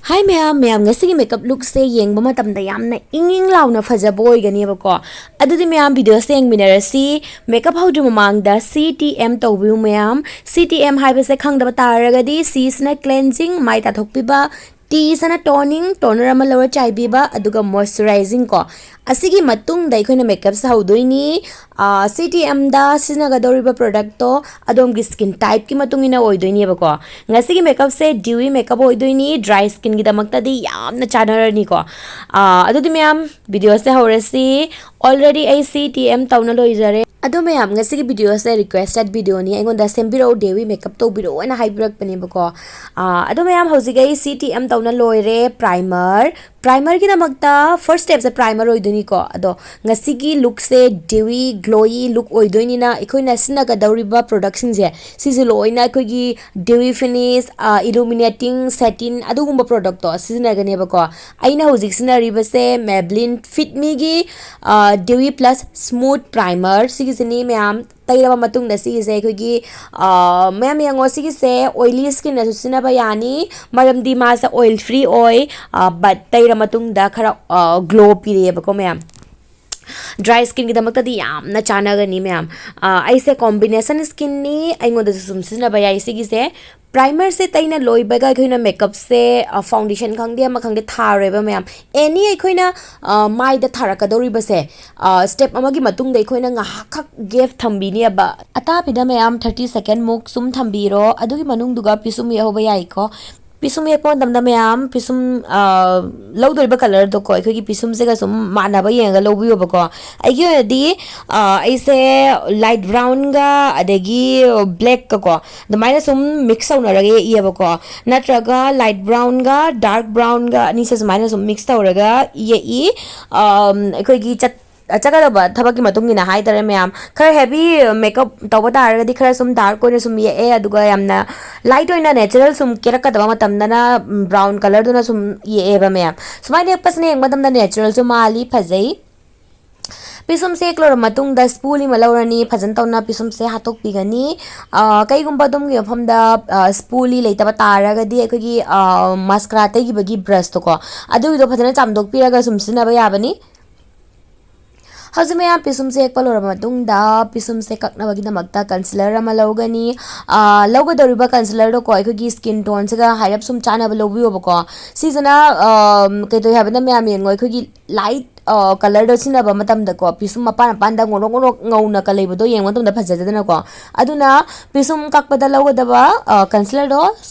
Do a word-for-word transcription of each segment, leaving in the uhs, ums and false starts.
ꯍꯥꯏ ꯃꯌꯥꯝ, ꯃꯌꯥꯝ ꯉꯁꯤꯒꯤ ꯃꯦꯀꯞ ꯂꯨꯛꯁꯦ ꯌꯦꯡꯕ ꯃꯇꯝꯗ ꯌꯥꯝꯅ ꯏꯪ ꯏꯪ ꯂꯥꯎꯅ ꯐꯖꯕ ꯑꯣꯏꯒꯅꯦꯕꯀꯣ꯫ ꯑꯗꯨꯗꯤ ꯃꯌꯥꯝ ꯚꯤꯗꯤꯑꯣꯁꯦ ꯌꯦꯡꯃꯤꯟꯅꯔꯁꯤ꯫ ꯃꯦꯀꯞ ꯍꯧꯗ꯭ꯔꯤ ꯃꯃꯥꯡꯗ ꯁꯤ ꯇꯤ ꯑꯦꯝ ꯇꯧꯕꯤꯌꯨ ꯃꯌꯥꯝ꯫ ꯁꯤ ꯇꯤ ꯑꯦꯝ ꯍꯥꯏꯕꯁꯦ ꯈꯪꯗꯕ ꯇꯥꯔꯒꯗꯤ, ꯁꯤꯁꯤꯅ ꯀ꯭ꯂꯦꯟꯖꯤꯡ, ꯃꯥꯏ ꯇꯥꯊꯣꯛꯄꯤꯕ, ꯇꯤꯁꯤꯅ ꯇꯣꯅꯤꯡ, ꯇꯣꯅꯔ ꯑꯃ ꯂꯧꯔ ꯆꯥꯏꯕꯤꯕ, ꯑꯗꯨꯒ ꯃꯣꯏꯆꯔꯥꯏꯖꯤꯡ ꯀꯣ꯫ ꯑꯁꯤꯒꯤ ꯃꯇꯨꯡꯗ ꯑꯩꯈꯣꯏꯅ ꯃꯦꯀꯞꯁꯦ ꯍꯧꯗꯣꯏꯅꯤ꯫ ꯁꯤ ꯇꯤ ꯑꯦꯝꯗ ꯁꯤꯖꯤꯟꯅꯒꯗꯧꯔꯤꯕ ꯄ꯭ꯔꯗꯛꯇꯣ ꯑꯗꯣꯝꯒꯤ ꯁ꯭ꯀꯤꯟ ꯇꯥꯏꯞꯀꯤ ꯃꯇꯨꯡ ꯏꯟꯅ ꯑꯣꯏꯗꯣꯏꯅꯦꯕꯀꯣ꯫ ꯉꯁꯤꯒꯤ ꯃꯦꯀꯞꯁꯦ ꯗ꯭ꯌꯨꯋꯤ ꯃꯦꯀꯞ ꯑꯣꯏꯗꯣꯏꯅꯤ, ꯗ꯭ꯔꯥꯏ ꯁ꯭ꯀꯤꯟꯒꯤꯗꯃꯛꯇꯗꯤ ꯌꯥꯝꯅ ꯆꯥꯟꯅꯔꯅꯤꯀꯣ꯫ ꯑꯥ, ꯑꯗꯨꯗꯤ ꯃꯌꯥꯝ, ꯚꯤꯗꯤꯑꯣꯁꯦ ꯍꯧꯔꯁꯤ꯫ ꯑꯣꯜꯔꯦꯗꯤ ꯑꯩ ꯁꯤ ꯇꯤ ꯑꯦꯝ ꯇꯧꯅ ꯂꯣꯏꯖꯔꯦ꯫ ꯑꯗꯣ ꯃꯌꯥꯝ, ꯉꯁꯤꯒꯤ ꯚꯤꯗꯤꯑꯣꯁꯦ ꯔꯤꯀ꯭ꯋꯦꯁꯇꯦꯠ ꯚꯤꯗꯤꯑꯣꯅꯤ, ꯑꯩꯉꯣꯟꯗ "ꯁꯦꯝꯕꯤꯔꯛꯑꯣ ꯗ꯭ꯌꯨꯋꯤ ꯃꯦꯀꯞ ꯇꯧꯕꯤꯔꯛꯑꯣ" ꯍꯥꯏꯅ ꯍꯥꯏꯕꯤꯔꯛꯄꯅꯦꯕꯀꯣ꯫ ꯑꯥ, ꯑꯗꯣ ꯃꯌꯥꯝ, ꯍꯧꯖꯤꯛ ꯑꯩ ꯁꯤ ꯇꯤ ꯑꯦꯝ ꯇꯧꯅ ꯂꯣꯏꯔꯦ꯫ ꯄ꯭ꯔꯥꯏꯃꯔ, ꯄ꯭ꯔꯥꯏꯃꯔꯒꯤꯗꯃꯛꯇ ꯐꯥꯔꯁ ꯁ꯭ꯇꯦꯞꯁꯦ ꯄ꯭ꯔꯥꯏꯃꯔ ꯑꯣꯏꯗꯣꯏꯅꯤꯀꯣ꯫ ꯑꯗꯣ ꯉꯁꯤꯒꯤ ꯂꯨꯛꯁꯦ ꯗ꯭ꯌꯨꯋꯤ ꯒ꯭ꯂꯣꯌꯤ ꯂꯨꯛ ꯑꯣꯏꯗꯣꯏꯅꯤꯅ, ꯑꯩꯈꯣꯏꯅ ꯁꯤꯖꯤꯟꯅꯒꯗꯧꯔꯤꯕ ꯄ꯭ꯔꯗꯛꯁꯤꯡꯁꯦ, ꯁꯤꯁꯦ ꯂꯣꯏꯅ ꯑꯩꯈꯣꯏꯒꯤ ꯗ꯭ꯌꯨꯋꯤ ꯐꯤꯅꯤꯁ, ꯏꯂꯨꯃꯤꯅꯦꯇꯤꯡ ꯁꯦꯇꯤꯟ, ꯑꯗꯨꯒꯨꯝꯕ ꯄ꯭ꯔꯗꯛꯇꯣ ꯁꯤꯖꯤꯟꯅꯒꯅꯦꯕꯀꯣ꯫ ꯑꯩꯅ ꯍꯧꯖꯤꯛ ꯁꯤꯖꯤꯟꯅꯔꯤꯕꯁꯦ ꯃꯦꯕ꯭ꯂꯤꯟ ꯐꯤꯠ ꯃꯤꯒꯤ ꯗ꯭ꯌꯨꯋꯤ ꯄ꯭ꯂꯁ ꯁ꯭ꯃꯨꯠ ꯄ꯭ꯔꯥꯏꯃꯔ, ꯁꯤꯒꯤꯁꯤꯅꯤ ꯃꯌꯥꯝ꯫ ꯇꯩꯔꯕ ꯃꯇꯨꯡꯗ ꯁꯤꯒꯤꯁꯦ ꯑꯩꯈꯣꯏꯒꯤ, ꯑ, ꯃꯌꯥꯝ ꯌꯦꯡꯉꯣ, ꯁꯤꯒꯤꯁꯦ ꯑꯣꯏꯂꯤ ꯁ꯭ꯀꯤꯟꯅꯁꯨ ꯁꯤꯖꯤꯟꯅꯕ ꯌꯥꯅꯤ, ꯃꯔꯝꯗꯤ ꯃꯥꯁꯦ ꯑꯣꯏꯜ ꯐ꯭ꯔꯤ ꯑꯣꯏ꯫ ꯕꯠ ꯇꯩꯔ ꯃꯇꯨꯡꯗ ꯈꯔ ꯒ꯭ꯂꯣ ꯄꯤꯔꯛꯑꯦꯕꯀꯣ ꯃꯌꯥꯝ꯫ ꯗ꯭ꯔꯥꯏ ꯁ꯭ꯀꯤꯟꯒꯤꯗꯃꯛꯇꯗꯤ ꯌꯥꯝꯅ ꯆꯥꯟꯅꯒꯅꯤ ꯃꯌꯥꯝ꯫ ꯑ, ꯑꯩꯁꯦ ꯀꯣꯝꯕꯤꯅꯦꯁꯟ ꯁ꯭ꯀꯤꯟꯅꯤ, ꯑꯩꯉꯣꯟꯗꯁꯨ ꯁꯨꯝ ꯁꯤꯖꯤꯟꯅꯕ ꯌꯥꯏ ꯁꯤꯒꯤꯁꯦ꯫ ꯄ꯭ꯔꯥꯏꯃꯔꯁꯦ ꯇꯩꯅ ꯂꯣꯏꯕꯒ ꯑꯩꯈꯣꯏꯅ ꯃꯦꯀꯞꯁꯦ, ꯑ, ꯐꯥꯎꯟꯗꯦꯁꯟ ꯈꯪꯗꯦ, ꯑꯃ ꯈꯪꯗꯦ, ꯊꯥꯔꯣꯏꯕ ꯃꯌꯥꯝ꯫ ꯑꯦꯅꯤ ꯑꯩꯈꯣꯏꯅ, ꯑ, ꯃꯥꯏꯗ ꯊꯥꯔꯛꯀꯗꯧꯔꯤꯕꯁꯦ, ꯑ, ꯁ꯭ꯇꯦꯞ ꯑꯃꯒꯤ ꯃꯇꯨꯡꯗ ꯑꯩꯈꯣꯏꯅ ꯉꯥꯏꯍꯥꯛꯈꯛ ꯒꯦꯞ ꯊꯝꯕꯤꯅꯦꯕ꯫ ꯑꯇꯥꯕꯤꯗ ꯃꯌꯥꯝ ꯊꯥꯔꯇꯤ ꯁꯦꯀꯦꯟꯃꯨꯛ ꯁꯨꯝ ꯊꯝꯕꯤꯔꯣ, ꯑꯗꯨꯒꯤ ꯃꯅꯨꯡꯗꯨꯒ ꯄꯤꯁꯨꯝ ꯌꯦꯛꯍꯧꯕ ꯌꯥꯏꯀꯣ꯫ ꯄꯤꯁꯨꯝ ꯌꯦꯛꯄ ꯃꯇꯝꯗ ꯃꯌꯥꯝ ꯄꯤꯁꯨꯝ, ꯑ, ꯂꯧꯗꯣꯔꯤꯕ ꯀꯂꯔꯗꯣꯀꯣ, ꯑꯩꯈꯣꯏꯒꯤ ꯄꯤꯁꯨꯝꯁꯤꯒ ꯁꯨꯝ ꯃꯥꯟꯅꯕ ꯌꯦꯡꯉꯒ ꯂꯧꯕꯤꯌꯣꯕꯀꯣ꯫ ꯑꯩꯒꯤ ꯑꯣꯏꯅꯗꯤ, ꯑ, ꯑꯩꯁꯦ ꯂꯥꯏꯠ ꯕ꯭ꯔꯥꯎꯟꯒ ꯑꯗꯒꯤ ꯕ꯭ꯂꯦꯛꯀꯀꯣ, ꯑꯗꯨꯃꯥꯏꯅ ꯁꯨꯝ ꯃꯤꯛꯁ ꯇꯧꯅꯔꯒ ꯌꯦꯛꯏꯌꯦꯕꯀꯣ꯫ ꯅꯠꯇ꯭ꯔꯒ ꯂꯥꯏꯠ ꯕ꯭ꯔꯥꯎꯟꯒ ꯗꯥꯔꯛ ꯕ꯭ꯔꯥꯎꯟꯒ ꯑꯅꯤꯁꯦ ꯁꯨꯃꯥꯏꯅ ꯁꯨꯝ ꯃꯤꯛꯁ ꯇꯧꯔꯒ ꯌꯦꯛꯏ꯫ ꯑꯝ, ꯑꯩꯈꯣꯏꯒꯤ ꯆꯠ-, ꯆꯠꯀꯗꯕ ꯊꯕꯛꯀꯤ ꯃꯇꯨꯡ ꯏꯟꯅ ꯍꯥꯏꯇꯥꯔꯦ ꯃꯌꯥꯝ꯫ ꯈꯔ ꯍꯦꯚꯤ ꯃꯦꯀꯞ ꯇꯧꯕ ꯇꯥꯔꯒꯗꯤ ꯈꯔ ꯁꯨꯝ ꯗꯥꯔꯛ ꯑꯣꯏꯅ ꯁꯨꯝ ꯌꯦꯛꯑꯦ, ꯑꯗꯨꯒ ꯌꯥꯝꯅ ꯂꯥꯏꯠ ꯑꯣꯏꯅ ꯅꯦꯆꯔꯦꯜ ꯁꯨꯝ ꯀꯦꯔꯛꯀꯗꯕ ꯃꯇꯝꯗꯅ, ꯎꯝ, ꯕ꯭ꯔꯥꯎꯟ ꯀꯂꯔꯗꯨꯅ ꯁꯨꯝ ꯌꯦꯛꯑꯦꯕ ꯃꯌꯥꯝ꯫ ꯁꯨꯃꯥꯏꯅ ꯌꯦꯛꯄꯁꯤꯅ ꯌꯦꯡꯕ ꯃꯇꯝꯗ ꯅꯦꯆꯔꯦꯜꯁꯨ ꯃꯥꯜꯂꯤ, ꯐꯖꯩ꯫ ꯄꯤꯁꯨꯝꯁꯦ ꯌꯦꯛꯂꯣꯏꯔꯕ ꯃꯇꯨꯡꯗ ꯁ꯭ꯄꯨꯂꯤ ꯑꯃ ꯂꯧꯔꯅꯤ, ꯐꯖꯅ ꯇꯧꯅ ꯄꯤꯁꯨꯝꯁꯦ ꯍꯥꯠꯇꯣꯛꯄꯤꯒꯅꯤ꯫ ꯑ, ꯀꯩꯒꯨꯝꯕ ꯑꯗꯣꯝꯒꯤ ꯃꯐꯝꯗ, ꯑ, ꯁ꯭ꯄꯨꯂꯤ ꯂꯩꯇꯕ ꯇꯥꯔꯒꯗꯤ ꯑꯩꯈꯣꯏꯒꯤ, ꯑ, ꯃꯁꯀꯔꯥ ꯇꯩꯈꯤꯕꯒꯤ ꯕ꯭ꯔꯁꯇꯣꯀꯣ, ꯑꯗꯨꯒꯤꯗꯣ ꯐꯖꯅ ꯆꯥꯝꯊꯣꯛꯄꯤꯔꯒ ꯁꯨꯝ ꯁꯤꯖꯤꯟꯅꯕ ꯌꯥꯕꯅꯤ꯫ ꯍꯧꯖꯤꯛ ꯃꯌꯥꯝ ꯄꯤꯁꯨꯝꯁꯦ ꯌꯦꯛꯄ ꯂꯣꯏꯔꯕ ꯃꯇꯨꯡꯗ ꯄꯤꯁꯨꯝꯁꯦ ꯀꯛꯅꯕꯒꯤꯗꯃꯛꯇ ꯀꯟꯁꯤꯂꯔ ꯑꯃ ꯂꯧꯒꯅꯤ꯫ ꯑ, ꯂꯧꯒꯗꯧꯔꯤꯕ ꯀꯟꯁꯤꯂꯔꯗꯣꯀꯣ ꯑꯩꯈꯣꯏꯒꯤ ꯁ꯭ꯀꯤꯟ ꯇꯣꯟꯁꯤꯒ ꯍꯥꯏꯔꯞ ꯁꯨꯝ ꯆꯥꯟꯅꯕ ꯂꯧꯕꯤꯌꯣꯕꯀꯣ꯫ ꯁꯤꯁꯤꯅ, ꯑ, ꯀꯩꯗꯧꯏ ꯍꯥꯏꯕꯗ ꯃꯌꯥꯝ ꯌꯦꯡꯉꯣ, ꯑꯩꯈꯣꯏꯒꯤ ꯂꯥꯏꯠ, ꯑ, ꯀꯂꯔꯗꯣ ꯁꯤꯖꯤꯟꯅꯕ ꯃꯇꯝꯗꯀꯣ ꯄꯤꯁꯨꯝ ꯃꯄꯥꯟ ꯃꯄꯥꯟꯗ ꯉꯧꯔꯣꯛ ꯉꯧꯔꯣꯛ ꯉꯧꯅꯀ ꯂꯩꯕꯗꯣ ꯌꯦꯡꯕ ꯃꯇꯝꯗ ꯐꯖꯗꯦꯗꯅꯀꯣ꯫ ꯑꯗꯨꯅ ꯄꯤꯁꯨꯝ ꯀꯛꯄꯗ ꯂꯧꯒꯗꯕ, ꯑ, ꯀꯟꯁꯤꯂꯔꯗꯣ,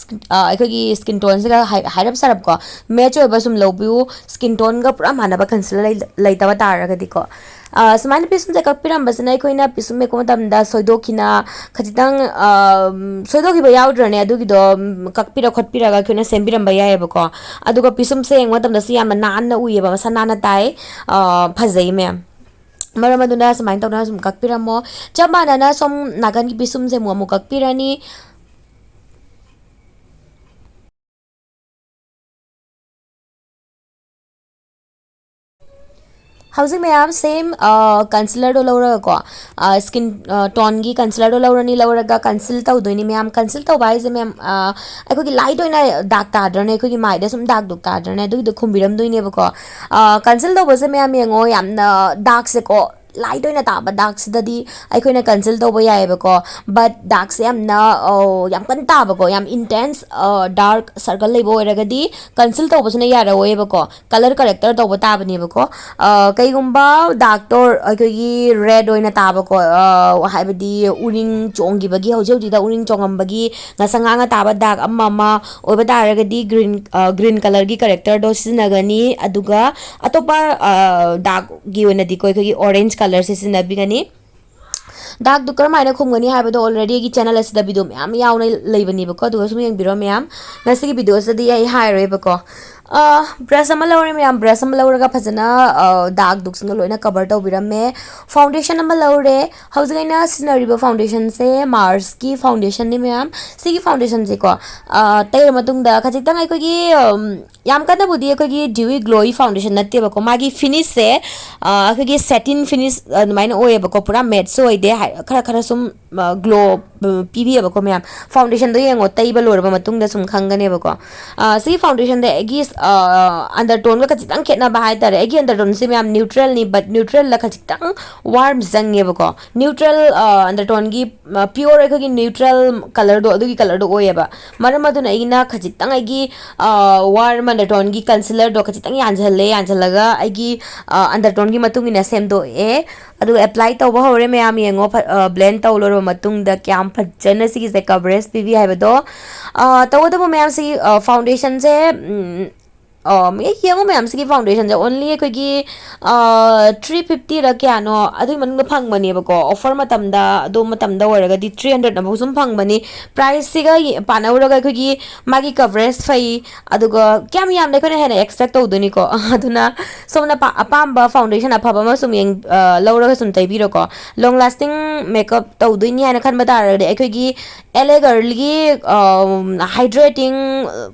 ꯑ, ꯑꯩꯈꯣꯏꯒꯤ ꯁ꯭ꯀꯤꯟ ꯇꯣꯟꯁꯤꯒ ꯍꯥꯏ-, ꯍꯥꯏꯔꯞ ꯁꯥꯔꯞꯀꯣ ꯃꯦꯠꯆ ꯑꯣꯏꯕ ꯁꯨꯝ ꯂꯧꯕꯤꯌꯨ꯫ ꯁ꯭ꯀꯤꯟ ꯇꯣꯟꯒ ꯄꯨꯔꯥ ꯃꯥꯟꯅꯕ ꯀꯟꯁꯤꯂꯔ ꯂꯩ-, ꯂꯩꯇꯕ ꯇꯥꯔꯒꯗꯤꯀꯣ꯫ ꯑ, ꯁꯨꯃꯥꯏꯅ ꯄꯤꯁꯨꯝꯁꯦ ꯀꯛꯄꯤꯔꯝꯕꯁꯤꯅ ꯑꯩꯈꯣꯏꯅ ꯄꯤꯁꯨꯝ ꯌꯦꯛꯄ ꯃꯇꯝꯗ ꯁꯣꯏꯗꯣꯛꯈꯤꯅ ꯈꯖꯤꯛꯇꯪ, ꯑ, ꯁꯣꯏꯗꯣꯛꯈꯤꯕ ꯌꯥꯎꯗ꯭ꯔꯅꯦ? ꯑꯗꯨꯒꯤꯗꯣ, ꯎꯝ, ꯀꯛꯄꯤꯔ ꯈꯣꯠꯄꯤꯔꯒ ꯑꯩꯈꯣꯏꯅ ꯁꯦꯝꯕꯤꯔꯝꯕ ꯌꯥꯏꯑꯕꯀꯣ꯫ ꯑꯗꯨꯒ ꯄꯤꯁꯨꯝꯁꯦ ꯌꯦꯡꯕ ꯃꯇꯝꯗꯁꯨ ꯌꯥꯝꯅ ꯅꯥꯟꯅ ꯎꯏꯌꯦꯕ, ꯃꯁꯥ ꯅꯥꯟꯅ ꯇꯥꯏ꯫ ꯑ, ꯐꯖꯩ ꯃꯌꯥꯝ꯫ ꯃꯔꯝ ꯑꯗꯨꯅ ꯁꯨꯃꯥꯏꯅ ꯇꯧꯅ ꯁꯨꯝ ꯀꯛꯄꯤꯔꯝꯃꯣ꯫ ꯆꯞ ꯃꯥꯟꯅꯅ ꯁꯣꯝ ꯅꯥꯀꯟꯒꯤ ꯄꯤꯁꯨꯝꯁꯦ ꯑꯃꯨꯛ ꯑꯃꯨꯛ ꯀꯛꯄꯤꯔꯅꯤ꯫ ꯍꯧꯖꯤꯛ ꯃꯌꯥꯝ ꯁꯦꯝ, ꯑ, ꯀꯟꯁꯤꯂꯔꯗꯣ ꯂꯧꯔꯒꯀꯣ, ꯑ, ꯁ꯭ꯀꯤꯟ, ꯑ, ꯇꯣꯟꯒꯤ ꯀꯟꯁꯤꯂꯔꯗꯣ ꯂꯧꯔꯅꯤ, ꯂꯧꯔꯒ ꯀꯟꯁꯤꯜ ꯇꯧꯗꯣꯏꯅꯤ ꯃꯌꯥꯝ꯫ ꯀꯟꯁꯤꯜ ꯇꯧꯕ ꯍꯥꯏꯁꯦ ꯃꯌꯥꯝ, ꯑ, ꯑꯩꯈꯣꯏꯒꯤ ꯂꯥꯏꯠ ꯑꯣꯏꯅ ꯗꯥꯛ ꯇꯥꯗ꯭ꯔꯅꯦ, ꯑꯩꯈꯣꯏꯒꯤ ꯃꯥꯏꯗ ꯁꯨꯝ ꯗꯥꯛ ꯗꯨꯛ ꯇꯥꯗ꯭ꯔꯅꯦ, ꯑꯗꯨꯒꯤꯗꯣ ꯈꯨꯝꯕꯤꯔꯝꯗꯣꯏꯅꯦꯕꯀꯣ꯫ ꯑ, ꯀꯟꯁꯤꯜ ꯇꯧꯕꯁꯦ ꯃꯌꯥꯝ ꯌꯦꯡꯉꯣ, ꯌꯥꯝꯅ ꯗꯥꯛꯁꯦꯀꯣ, ꯂꯥꯏꯠ ꯑꯣꯏꯅ ꯇꯥꯕ ꯗꯥꯛꯁꯤꯗꯗꯤ ꯑꯩꯈꯣꯏꯅ ꯀꯟꯁꯤꯜ ꯇꯧꯕ ꯌꯥꯏꯑꯕꯀꯣ꯫ ꯕꯠ ꯗꯥꯛꯁꯦ ꯌꯥꯝꯅ, ꯑ, ꯌꯥꯝ ꯀꯟꯅ ꯇꯥꯕꯀꯣ, ꯌꯥꯝ ꯏꯟꯇꯦꯟꯁ, ꯑ, ꯗꯥꯔꯛ ꯁꯔꯀꯜ ꯂꯩꯕ ꯑꯣꯏꯔꯒꯗꯤ ꯀꯟꯁꯤꯜ ꯇꯧꯕꯁꯤꯅ ꯌꯥꯔꯛꯑꯣꯏꯕꯀꯣ, ꯀꯂꯔ ꯀꯔꯦꯛꯇꯔ ꯇꯧꯕ ꯇꯥꯕꯅꯦꯕꯀꯣ꯫ ꯑ, ꯀꯩꯒꯨꯝꯕ ꯗꯥꯛꯇꯣ ꯑꯩꯈꯣꯏꯒꯤ ꯔꯦꯗ ꯑꯣꯏꯅ ꯇꯥꯕꯀꯣ, ꯑ, ꯍꯥꯏꯕꯗꯤ ꯎꯔꯤꯡ ꯆꯣꯡꯈꯤꯕꯒꯤ, ꯍꯧꯖꯤꯛ ꯍꯧꯖꯤꯛꯇ ꯎꯔꯤꯡ ꯆꯣꯡꯉꯝꯕꯒꯤ ꯉꯁꯪ ꯉꯥꯡꯅ ꯇꯥꯕ ꯗꯥꯛ ꯑꯃ ꯑꯃ ꯑꯣꯏꯕ ꯇꯥꯔꯒꯗꯤ ꯒ꯭ꯔꯤꯟ, ꯑ, ꯒ꯭ꯔꯤꯟ ꯀꯂꯔꯒꯤ ꯀꯔꯦꯛꯇꯔꯗꯣ ꯁꯤꯖꯤꯟꯅꯒꯅꯤ꯫ ꯑꯗꯨꯒ ꯑꯇꯣꯞꯄ, ꯑ, ꯗꯥꯛꯀꯤ ꯑꯣꯏꯅꯗꯤꯀꯣ ꯑꯩꯈꯣꯏꯒꯤ ꯑꯣꯔꯦꯟꯖ ꯀꯂꯔꯁꯦ ꯁꯤꯖꯤꯟꯅꯕꯤꯒꯅꯤ꯫ ꯗꯥꯛꯇꯨ ꯀꯔꯝꯍꯥꯏꯅ ꯈꯨꯝꯒꯅꯤ ꯍꯥꯏꯕꯗꯣ already ꯑꯩꯒꯤ ꯆꯦꯅꯦꯜ ꯑꯁꯤꯗ ꯚꯤꯗꯤꯑꯣ ꯃꯌꯥꯝ ꯌꯥꯎꯅ ꯂꯩꯕꯅꯦꯕꯀꯣ, ꯑꯗꯨꯒ ꯁꯨꯝ ꯌꯦꯡꯕꯤꯔꯣ ꯃꯌꯥꯝ꯫ ꯉꯁꯤꯒꯤ ꯚꯤꯗꯤꯑꯣꯁꯤꯗꯗꯤ ꯑꯩ ꯍꯥꯏꯔꯣꯏꯕꯀꯣ꯫ ꯕ꯭ꯔꯁ ꯑꯃ ꯂꯧꯔꯦ ꯃꯌꯥꯝ, ꯕ꯭ꯔꯁ ꯑꯃ ꯂꯧꯔꯒ ꯐꯖꯅ ꯗꯥꯛ ꯗꯨꯛꯁꯤꯡꯗꯣ ꯂꯣꯏꯅ ꯀꯕꯔ ꯇꯧꯕꯤꯔꯝꯃꯦ꯫ ꯐꯥꯎꯟꯗꯦꯁꯟ ꯑꯃ ꯂꯧꯔꯦ꯫ ꯍꯧꯖꯤꯛ ꯑꯩꯅ ꯁꯤꯖꯤꯟꯅꯔꯤꯕ ꯐꯥꯎꯟꯗꯦꯁꯟꯁꯦ ꯃꯥꯔꯁꯀꯤ ꯐꯥꯎꯟꯗꯦꯁꯟꯅꯤ ꯃꯌꯥꯝ꯫ ꯁꯤꯒꯤ ꯐꯥꯎꯟꯗꯦꯁꯟꯁꯦꯀꯣ, ꯇꯩꯔ ꯃꯇꯨꯡꯗ ꯈꯖꯤꯛꯇꯪ ꯑꯩꯈꯣꯏꯒꯤ ꯌꯥꯝ ꯀꯟꯅꯕꯨꯗꯤ ꯑꯩꯈꯣꯏꯒꯤ ꯗ꯭ꯌꯨꯋꯤ ꯒ꯭ꯂꯣꯋꯤ ꯐꯥꯎꯟꯗꯦꯁꯟ ꯅꯠꯇꯦꯕꯀꯣ꯫ ꯃꯥꯒꯤ ꯐꯤꯅꯤꯁꯁꯦ ꯑꯩꯈꯣꯏꯒꯤ ꯁꯦꯇꯤꯟ ꯐꯤꯅꯤꯁ ꯑꯗꯨꯃꯥꯏꯅ ꯑꯣꯏꯌꯦꯕꯀꯣ, ꯄꯨꯔꯥ ꯃꯦꯠꯁꯨ ꯑꯣꯏꯗꯦ, ꯈꯔ ꯈꯔ ꯁꯨꯝ ꯒ꯭ꯂꯣ ꯄꯤꯕꯤꯌꯦꯕꯀꯣ ꯃꯌꯥꯝ꯫ ꯐꯥꯎꯟꯗꯦꯁꯟꯗꯣ ꯌꯦꯡꯉꯣ, ꯇꯩꯕ ꯂꯣꯏꯔꯕ ꯃꯇꯨꯡꯗ ꯁꯨꯝ ꯈꯪꯒꯅꯦꯕꯀꯣ꯫ ꯁꯤꯒꯤ ꯐꯥꯎꯟꯗꯦꯁꯟꯗ ꯑꯩꯒꯤ ꯑꯟꯗꯔꯇꯣꯟꯒ ꯈꯖꯤꯛꯇꯪ ꯈꯦꯠꯅꯕ ꯍꯥꯏꯇꯥꯔꯦ꯫ ꯑꯩꯒꯤ ꯑꯟꯗꯔꯇꯣꯟꯁꯦ ꯃꯌꯥꯝ ꯅ꯭ꯌꯨꯇ꯭ꯔꯦꯜꯅꯤ, ꯕꯠ ꯅ꯭ꯌꯨꯇ꯭ꯔꯦꯜꯗ ꯈꯖꯤꯛꯇꯪ ꯋꯥꯔꯝ ꯆꯪꯉꯦꯕꯀꯣ꯫ ꯅ꯭ꯌꯨꯇ꯭ꯔꯦꯜ ꯑꯟꯗꯔꯇꯣꯟꯒꯤ ꯄꯤꯌꯣꯔ ꯑꯩꯈꯣꯏꯒꯤ ꯅ꯭ꯌꯨꯇ꯭ꯔꯦꯜ ꯀꯂꯔꯗꯣ, ꯑꯗꯨꯒꯤ ꯀꯂꯔꯗꯣ ꯑꯣꯏꯌꯦꯕ꯫ ꯃꯔꯝ ꯑꯗꯨꯅ ꯑꯩꯅ ꯈꯖꯤꯛꯇꯪ ꯑꯩꯒꯤ ꯋꯥꯔꯝ ꯑꯟꯗꯔꯇꯣꯟꯒꯤ ꯀꯟꯁꯤꯂꯔꯗꯣ ꯈꯖꯤꯛꯇꯪ ꯌꯥꯟꯁꯤꯜꯂꯦ, ꯌꯥꯟꯁꯤꯜꯂꯒ ꯑꯩꯒꯤ ꯑꯟꯗꯔꯇꯣꯟꯒꯤ ꯃꯇꯨꯡ ꯏꯟꯅ ꯁꯦꯝꯗꯣꯛꯑꯦ꯫ ꯑꯗꯨꯒ ꯑꯦꯄ꯭ꯂꯥꯏ ꯇꯧꯕ ꯍꯧꯔꯦ ꯃꯌꯥꯝ꯫ ꯌꯦꯡꯉꯣ, ꯕ꯭ꯂꯦꯟ ꯇꯧ ꯂꯣꯏꯔꯕ ꯃꯇꯨꯡꯗ ꯀꯌꯥꯝ ꯐꯖꯅ ꯁꯤꯒꯤꯁꯦ ꯀꯕꯔꯦꯖ ꯄꯤꯕꯤ ꯍꯥꯏꯕꯗꯣ꯫ ꯇꯧꯕꯇꯕꯨ ꯃꯌꯥꯝꯁꯤ ꯐꯥꯎꯟꯗꯦꯁꯟꯁꯦ ꯌꯦꯡꯉꯣ ꯃꯌꯥꯝ, ꯁꯤꯒꯤ ꯐꯥꯎꯟꯗꯦꯁꯟꯁꯦ ꯑꯣꯟꯂꯤ ꯑꯩꯈꯣꯏꯒꯤ ꯊ꯭ꯔꯤ ꯐꯤꯐꯇꯤꯔ ꯀꯌꯥꯅꯣ ꯑꯗꯨꯒꯤ ꯃꯅꯨꯡꯗ ꯐꯪꯕꯅꯦꯕꯀꯣ꯫ ꯑꯣꯐꯔ ꯃꯇꯝꯗ, ꯑꯗꯨ ꯃꯇꯝꯗ ꯑꯣꯏꯔꯒꯗꯤ ꯊ꯭ꯔꯤ ꯍꯟꯗ꯭ꯔꯦꯠꯅꯐꯥꯎ ꯁꯨꯝ ꯐꯪꯕꯅꯤ꯫ ꯄ꯭ꯔꯥꯏꯁꯁꯤꯒ ꯄꯥꯟꯅꯧꯔꯒ ꯑꯩꯈꯣꯏꯒꯤ ꯃꯥꯒꯤ ꯀꯕꯔꯦꯖ ꯐꯩ, ꯑꯗꯨꯒ ꯀꯌꯥꯝ ꯌꯥꯝꯅ ꯑꯩꯈꯣꯏꯅ ꯍꯦꯟꯅ ꯑꯦꯛꯁꯄꯦꯛ ꯇꯧꯗꯣꯏꯅꯤꯀꯣ꯫ ꯑꯗꯨꯅ ꯁꯣꯝꯅ ꯑꯄꯥꯝꯕ ꯐꯥꯎꯟꯗꯦꯁꯟ ꯑꯐꯕ ꯑꯃ ꯁꯨꯝ ꯂꯧꯔꯒ ꯁꯨꯝ ꯇꯩꯕꯤꯔꯣꯀꯣ꯫ ꯂꯣꯡ ꯂꯥꯁꯇꯤꯡ ꯃꯦꯀꯞ ꯇꯧꯗꯣꯏꯅꯤ ꯍꯥꯏꯅ ꯈꯟꯕ ꯇꯥꯔꯒꯗꯤ ꯑꯩꯈꯣꯏꯒꯤ ꯑꯦꯜ ꯑꯦ ꯒꯔꯜꯒꯤ ꯍꯥꯏꯗ꯭ꯔꯦꯇꯤꯡ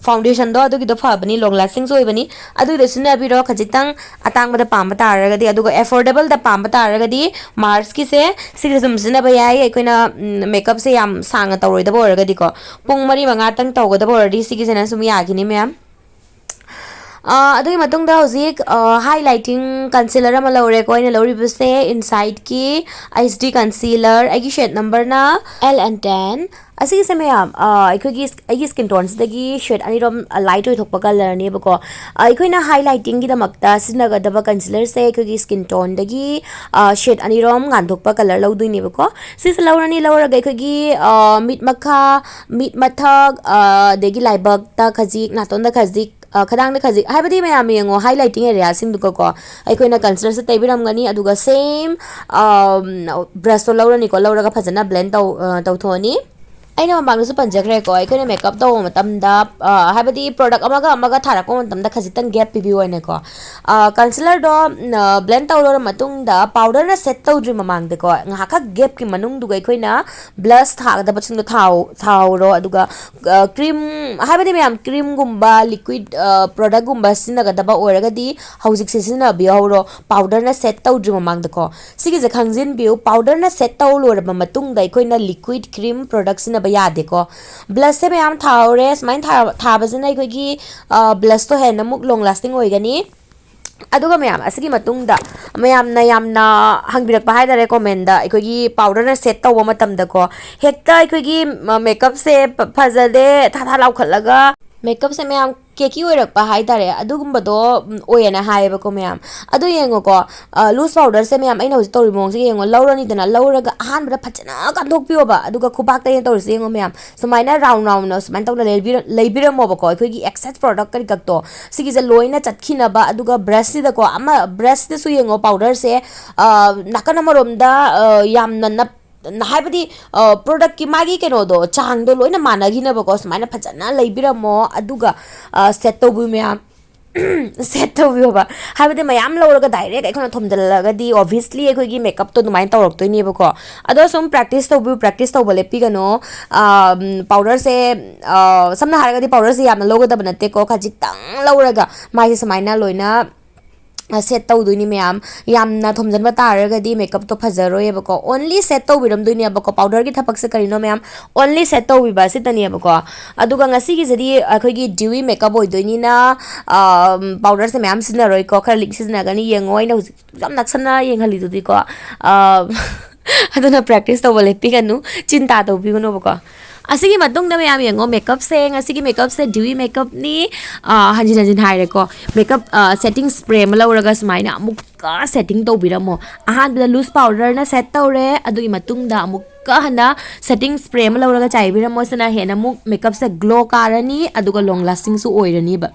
ꯐꯥꯎꯟꯗꯦꯁꯟꯗꯣ, ꯑꯗꯨꯒꯤꯗꯣ ꯐꯕꯅꯤ, ꯂꯣꯡ ꯂꯥꯁꯇꯤꯡꯁꯨ ꯑꯣꯏꯕꯅꯤ꯫ ꯑꯗꯨꯒꯤꯗꯣ ꯁꯤꯖꯤꯟꯅꯕꯤꯔꯣ, ꯈꯖꯤꯛꯇꯪ ꯑꯇꯥꯡꯕꯗ ꯄꯥꯝꯕ ꯇꯥꯔꯒꯗꯤ꯫ ꯑꯗꯨꯒ ꯑꯦꯐꯣꯔꯗꯦꯕꯜꯗ ꯄꯥꯝꯕ ꯇꯥꯔꯒꯗꯤ ꯃꯥꯔꯁꯀꯤꯁꯦ ꯁꯤꯒꯤꯁꯦ ꯑꯗꯨꯝ ꯁꯤꯖꯤꯟꯅꯕ ꯌꯥꯏ꯫ ꯑꯩꯈꯣꯏꯅ ꯃꯦꯀꯞꯁꯦ ꯌꯥꯝ ꯁꯥꯡꯅ ꯇꯧꯔꯣꯏꯗꯕ ꯑꯣꯏꯔꯒꯗꯤꯀꯣ, ꯄꯨꯡ ꯃꯔꯤ ꯃꯉꯥꯇꯪ ꯇꯧꯒꯗꯕ ꯑꯣꯏꯔꯗꯤ ꯁꯤꯒꯤꯁꯤꯅ ꯁꯨꯝ ꯌꯥꯈꯤꯅꯤ ꯃꯌꯥꯝ꯫ ꯑꯗꯨꯒꯤ ꯃꯇꯨꯡꯗ ꯍꯧꯖꯤꯛ ꯍꯥꯏ ꯂꯥꯏꯇꯤꯡ ꯀꯟꯁꯤꯂꯔ ꯑꯃ ꯂꯧꯔꯦꯀꯣ꯫ ꯑꯩꯅ ꯂꯧꯔꯤꯕꯁꯦ ꯏꯟꯁꯥꯏꯠꯀꯤ ꯑꯩꯆ ꯗꯤ ꯀꯟꯁꯤꯂꯔ, ꯑꯩꯒꯤ ꯁꯦꯠ ꯅꯝꯕꯔꯅ ꯑꯦꯜ ꯑꯦꯟ ꯇꯦꯟ꯫ ꯑꯁꯤꯒꯤꯁꯦ ꯃꯌꯥꯝ, ꯑꯩꯈꯣꯏꯒꯤ ꯑꯩꯒꯤ ꯁ꯭ꯀꯤꯟ ꯇꯣꯟꯁꯤꯗꯒꯤ ꯁꯦꯠ ꯑꯅꯤꯔꯣꯝ ꯂꯥꯏꯠ ꯑꯣꯏꯊꯣꯛꯄ ꯀꯂꯔꯅꯦꯕꯀꯣ꯫ ꯑꯩꯈꯣꯏꯅ ꯍꯥꯏ ꯂꯥꯏꯇꯤꯡꯒꯤꯗꯃꯛꯇ ꯁꯤꯖꯤꯟꯅꯒꯗꯕ ꯀꯟꯁꯤꯂꯔꯁꯦ ꯑꯩꯈꯣꯏꯒꯤ ꯁ꯭ꯀꯤꯟ ꯇꯣꯟꯗꯒꯤ ꯁꯦꯠ ꯑꯅꯤꯔꯣꯝ ꯉꯥꯟꯊꯣꯛꯄ ꯀꯂꯔ ꯂꯧꯗꯣꯏꯅꯦꯕꯀꯣ꯫ ꯁꯤꯁꯦ ꯂꯧꯔꯅꯤ꯫ ꯂꯧꯔꯒ ꯑꯩꯈꯣꯏꯒꯤ ꯃꯤꯠ ꯃꯈꯥ, ꯃꯤꯠ ꯃꯊꯛ, ꯑꯗꯒꯤ ꯂꯥꯏꯕꯛꯇ ꯈꯖꯤꯛ, ꯅꯥꯇꯣꯟꯗ ꯈꯖꯤꯛ, ꯈꯗꯥꯡꯗ ꯈꯖꯤꯛ, ꯍꯥꯏꯕꯗꯤ ꯃꯌꯥꯝ ꯌꯦꯡꯉꯣ, ꯍꯥꯏ ꯂꯥꯏꯇꯤꯡ ꯑꯦꯔꯤꯌꯥꯁꯤꯡꯗꯨꯒꯀꯣ ꯑꯩꯈꯣꯏꯅ ꯀꯟꯁꯤꯂꯔꯁꯦ ꯇꯩꯕꯤꯔꯝꯒꯅꯤ꯫ ꯑꯗꯨꯒ ꯁꯦꯝ ꯕ꯭ꯔꯁꯇꯣ ꯂꯧꯔꯅꯤꯀꯣ꯫ ꯂꯧꯔꯒ ꯐꯖꯅ ꯕ꯭ꯂꯦꯟ ꯇꯧ ꯇꯧꯊꯣꯛꯑꯅꯤ꯫ ꯑꯩꯅ ꯃꯃꯥꯡꯗꯁꯨ ꯄꯟꯖꯈ꯭ꯔꯦꯀꯣ, ꯑꯩꯈꯣꯏꯅ ꯃꯦꯀꯞ ꯇꯧꯕ ꯃꯇꯝꯗ, ꯑ, ꯍꯥꯏꯕꯗꯤ ꯄ꯭ꯔꯣꯗꯛ ꯑꯃꯒ ꯑꯃꯒ ꯊꯥꯔꯛꯄ ꯃꯇꯝꯗ ꯈꯖꯤꯛꯇꯪ ꯒꯦꯞ ꯄꯤꯕꯤꯌꯨ ꯍꯥꯏꯅꯀꯣ꯫ ꯑ, ꯀꯟꯁꯤꯂꯔꯗꯣ, ꯎꯝ, ꯑ, ꯕ꯭ꯂꯦꯟ ꯇꯧ ꯂꯣꯏꯔ ꯃꯇꯨꯡꯗ, ꯄꯥꯎꯗꯔꯅ ꯁꯦꯠ ꯇꯧꯗ꯭ꯔꯤ ꯃꯃꯥꯡꯗꯀꯣ, ꯉꯥꯏꯍꯥꯛꯈꯛ ꯒꯦꯞꯀꯤ ꯃꯅꯨꯡꯗꯨꯒ ꯑꯩꯈꯣꯏꯅ ꯕ꯭ꯂꯁ ꯊꯥꯒꯗꯕꯁꯤꯡꯗꯣ ꯊꯥꯍꯧ-, ꯊꯥꯍꯧꯔꯣ꯫ ꯑꯗꯨꯒ, ꯑ, ꯀ꯭ꯔꯤꯝ, ꯍꯥꯏꯕꯗꯤ ꯃꯌꯥꯝ, ꯀ꯭ꯔꯤꯝꯒꯨꯝꯕ, ꯂꯤꯀ꯭ꯋꯤꯠ, ꯑ, ꯄ꯭ꯔꯣꯗꯛꯀꯨꯝꯕ ꯁꯤꯖꯤꯟꯅꯒꯗꯕ ꯑꯣꯏꯔꯒꯗꯤ ꯍꯧꯖꯤꯛꯁꯦ ꯁꯤꯖꯤꯟꯅꯕꯤꯍꯧꯔꯣ, ꯄꯥꯎꯗꯔꯅ ꯁꯦꯠ ꯇꯧꯗ꯭ꯔꯤ ꯃꯃꯥꯡꯗꯀꯣ꯫ ꯁꯤꯒꯤꯁꯦ ꯈꯪꯖꯤꯟꯕꯤꯌꯨ, ꯄꯥꯎꯗꯔꯅ ꯁꯦꯠ ꯇꯧ ꯂꯣꯏꯔꯕ ꯃꯇꯨꯡꯗ ꯑꯩꯈꯣꯏꯅ ꯂꯤꯀ꯭ꯋꯤꯠ ꯀ꯭ꯔꯤꯝ ꯄ꯭ꯔꯣꯗꯛ ꯁꯤꯖꯤꯟꯅꯕ ꯌꯥꯗꯦꯀꯣ꯫ ꯕ꯭ꯂꯁꯁꯦ ꯃꯌꯥꯝ ꯊꯥꯍꯧꯔꯦ꯫ ꯁꯨꯃꯥꯏꯅ ꯊꯥ-, ꯊꯥꯕꯁꯤꯅ ꯑꯩꯈꯣꯏꯒꯤ, ꯑ, ꯕ꯭ꯂꯁꯇꯣ ꯍꯦꯟꯅ ꯑꯃꯨꯛ ꯂꯣꯡ ꯂꯥꯁꯇꯤꯡ ꯑꯣꯏꯒꯅꯤ꯫ ꯑꯗꯨꯒ ꯃꯌꯥꯝ, ꯑꯁꯤꯒꯤ ꯃꯇꯨꯡꯗ ꯃꯌꯥꯝꯅ ꯌꯥꯝꯅ ꯍꯪꯕꯤꯔꯛꯄ ꯍꯥꯏꯇꯥꯔꯦ ꯀꯣꯃꯦꯟꯗ, ꯑꯩꯈꯣꯏꯒꯤ ꯄꯥꯎꯗꯔꯅ ꯁꯦꯠ ꯇꯧꯕ ꯃꯇꯝꯗꯀꯣ, ꯍꯦꯛꯇ ꯑꯩꯈꯣꯏꯒꯤ ꯃ-, ꯃꯦꯀꯞꯁꯦ ꯐ-, ꯐꯖꯗꯦ, ꯊꯥ ꯊꯥ ꯂꯥꯎꯈꯠꯂꯒ ꯃꯦꯀꯞꯁꯦ ꯃꯌꯥꯝ ꯀꯦꯀꯤ ꯑꯣꯏꯔꯛꯄ ꯍꯥꯏꯇꯥꯔꯦ, ꯑꯗꯨꯒꯨꯝꯕꯗꯣ, ꯎꯝ, ꯑꯣꯏꯌꯦꯅ ꯍꯥꯏꯌꯦꯕꯀꯣ ꯃꯌꯥꯝ꯫ ꯑꯗꯨ ꯌꯦꯡꯉꯣꯀꯣ, ꯑ, ꯂꯨꯁ ꯄꯥꯎꯗꯔꯁꯦ ꯃꯌꯥꯝ, ꯑꯩꯅ ꯍꯧꯖꯤꯛ ꯇꯧꯔꯤꯕ ꯃꯑꯣꯡꯁꯦ ꯌꯦꯡꯉꯣ, ꯂꯧꯔꯅꯤꯗꯅ, ꯂꯧꯔꯒ ꯑꯍꯥꯟꯕꯗ ꯐꯖꯅ ꯀꯟꯊꯣꯛꯄꯤꯌꯣꯕ, ꯑꯗꯨꯒ ꯈꯨꯕꯥꯛꯇ ꯑꯩꯅ ꯇꯧꯔꯤꯁꯦ ꯌꯦꯡꯉꯣ ꯃꯌꯥꯝ, ꯁꯨꯃꯥꯏꯅ ꯔꯥꯎꯟ ꯔꯥꯎꯟꯅ ꯁꯨꯃꯥꯏꯅ ꯇꯧꯅ ꯂꯩꯕꯤꯔ-, ꯂꯩꯕꯤꯔꯝꯃꯣꯕꯀꯣ, ꯑꯩꯈꯣꯏꯒꯤ ꯑꯦꯛꯁꯦꯁ ꯄ꯭ꯔꯣꯗꯛ ꯀꯔꯤ ꯀꯛꯇꯣ ꯁꯤꯒꯤꯁꯦ ꯂꯣꯏꯅ ꯆꯠꯈꯤꯅꯕ꯫ ꯑꯗꯨꯒ ꯕ꯭ꯔꯁꯁꯤꯗꯀꯣ, ꯑꯃ ꯕ꯭ꯔꯁꯇꯁꯨ ꯌꯦꯡꯉꯣ, ꯄꯥꯎꯗꯔꯁꯦ, ꯑ, ꯅꯥꯀꯟ ꯑꯃꯔꯣꯝꯗ, ꯑ, ꯌꯥꯝꯅ ꯅꯞ-, ꯍꯥꯏꯕꯗꯤ, ꯑ, ꯄ꯭ꯔꯣꯗꯛꯀꯤ ꯃꯥꯒꯤ ꯀꯩꯅꯣꯗꯣ, ꯆꯥꯡꯗꯣ ꯂꯣꯏꯅ ꯃꯥꯟꯅꯈꯤꯅꯕꯀꯣ, ꯁꯨꯃꯥꯏꯅ ꯐꯖꯅ ꯂꯩꯕꯤꯔꯝꯃꯣ꯫ ꯑꯗꯨꯒ, ꯑ, ꯁꯦꯠ ꯇꯧꯕꯤꯌꯨ ꯃꯌꯥꯝ꯫ ꯁꯦꯠ ꯇꯧꯕꯤꯌꯣꯕ꯫ ꯍꯥꯏꯕꯗꯤ ꯃꯌꯥꯝ ꯂꯧꯔꯒ ꯗꯥꯏꯔꯦꯛ ꯑꯩꯈꯣꯏꯅ ꯊꯣꯝꯖꯤꯜꯂꯒꯗꯤ obviously ꯑꯩꯈꯣꯏꯒꯤ ꯃꯦꯀꯞꯇꯣ ꯑꯗꯨꯃꯥꯏꯅ ꯇꯧꯔꯛꯇꯣꯏꯅꯦꯕꯀꯣ꯫ ꯑꯗꯣ ꯁꯨꯝ ꯄ꯭ꯔꯦꯛꯇꯤꯁ ꯇꯧꯕꯤꯌꯨ, ꯄ꯭ꯔꯦꯛꯇꯤꯁ ꯇꯧꯕ ꯂꯦꯞꯄꯤꯒꯅꯣ꯫ ꯑ, ꯎꯝ, ꯄꯥꯎꯗꯔꯁꯦ, ꯑ, ꯁꯝꯅ ꯍꯥꯏꯔꯒꯗꯤ ꯄꯥꯎꯗꯔꯁꯦ ꯌꯥꯝꯅ ꯂꯧꯒꯗꯕ ꯅꯠꯇꯦꯀꯣ, ꯈꯖꯤꯛꯇꯪ ꯂꯧꯔꯒ ꯃꯥꯏꯁꯦ ꯁꯨꯃꯥꯏꯅ ꯂꯣꯏꯅ, ꯑ, ꯁꯦꯠ ꯇꯧꯗꯣꯏꯅꯤ ꯃꯌꯥꯝ꯫ ꯌꯥꯝꯅ ꯊꯣꯝꯖꯤꯟꯕ ꯇꯥꯔꯒꯗꯤ ꯃꯦꯀꯞꯇꯣ ꯐꯖꯔꯣꯏꯌꯦꯕꯀꯣ꯫ Only set ꯇꯧꯕꯤꯔꯝꯗꯣꯏꯅꯦꯕꯀꯣ꯫ ꯄꯥꯎꯗꯔꯒꯤ ꯊꯕꯛꯁꯦ ꯀꯔꯤꯅꯣ ꯃꯌꯥꯝ? Only ꯁꯦꯠ ꯇꯧꯕꯤꯕ ꯑꯁꯤꯇꯅꯦꯕꯀꯣ꯫ ꯑꯗꯨꯒ ꯉꯁꯤꯒꯤꯁꯤꯗꯤ ꯑꯩꯈꯣꯏꯒꯤ dewy ꯃꯦꯀꯞ ꯑꯣꯏꯗꯣꯏꯅꯤꯅ, ꯑ, ꯄꯥꯎꯗꯔꯁꯦ ꯃꯌꯥꯝ ꯁꯤꯖꯤꯟꯅꯔꯣꯏꯀꯣ꯫ ꯈꯔ ꯂꯤꯛ ꯁꯤꯖꯤꯟꯅꯒꯅꯤ꯫ ꯌꯦꯡꯉꯣ, ꯑꯩꯅ ꯍꯧꯖꯤꯛ ꯌꯥꯝ ꯅꯛꯁꯟꯅ ꯌꯦꯡꯍꯜꯂꯤꯗꯨꯗꯤꯀꯣ꯫ ꯑ, ꯑꯗꯨꯅ ꯄ꯭ꯔꯦꯛꯇꯤꯁ ꯇꯧꯕ ꯂꯦꯞꯄꯤꯒꯅꯨ, ꯆꯤꯟꯇꯥ ꯇꯧꯕꯤꯒꯅꯣꯕꯀꯣ꯫ ꯑꯁꯤꯒꯤ ꯃꯇꯨꯡꯗ ꯃꯌꯥꯝ ꯌꯦꯡꯉꯣ, ꯃꯦꯀꯞꯁꯦ, ꯉꯁꯤꯒꯤ ꯃꯦꯀꯞꯁꯦ dewy ꯃꯦꯀꯞꯅꯤ꯫ ꯑ, ꯍꯟꯖꯤꯟ ꯍꯟꯖꯤꯟ ꯍꯥꯏꯔꯦꯀꯣ꯫ ꯃꯦꯀꯞ, ꯑ, ꯁꯦꯠꯇꯤꯡ ꯁ꯭ꯄ꯭ꯔꯦ ꯑꯃ ꯂꯧꯔꯒ ꯁꯨꯃꯥꯏꯅ ꯑꯃꯨꯛꯀ ꯁꯦꯠꯇꯤꯡ ꯇꯧꯕꯤꯔꯝꯃꯣ꯫ ꯑꯍꯥꯟꯕꯗ ꯂꯨꯁ ꯄꯥꯎꯗꯔꯅ ꯁꯦꯠ ꯇꯧꯔꯦ, ꯑꯗꯨꯒꯤ ꯃꯇꯨꯡꯗ ꯑꯃꯨꯛꯀ ꯍꯟꯅ ꯁꯦꯠꯇꯤꯡ ꯁ꯭ꯄ꯭ꯔꯦ ꯑꯃ ꯂꯧꯔꯒ ꯆꯥꯏꯕꯤꯔꯝꯃꯣ꯫ ꯁꯤꯅ ꯍꯦꯟꯅ ꯑꯃꯨꯛ ꯃꯦꯀꯞꯁꯦ ꯒ꯭ꯂꯣ ꯀꯥꯔꯅꯤ, ꯑꯗꯨꯒ ꯂꯣꯡ ꯂꯥꯁꯇꯤꯡꯁꯨ ꯑꯣꯏꯔꯅꯤꯕ꯫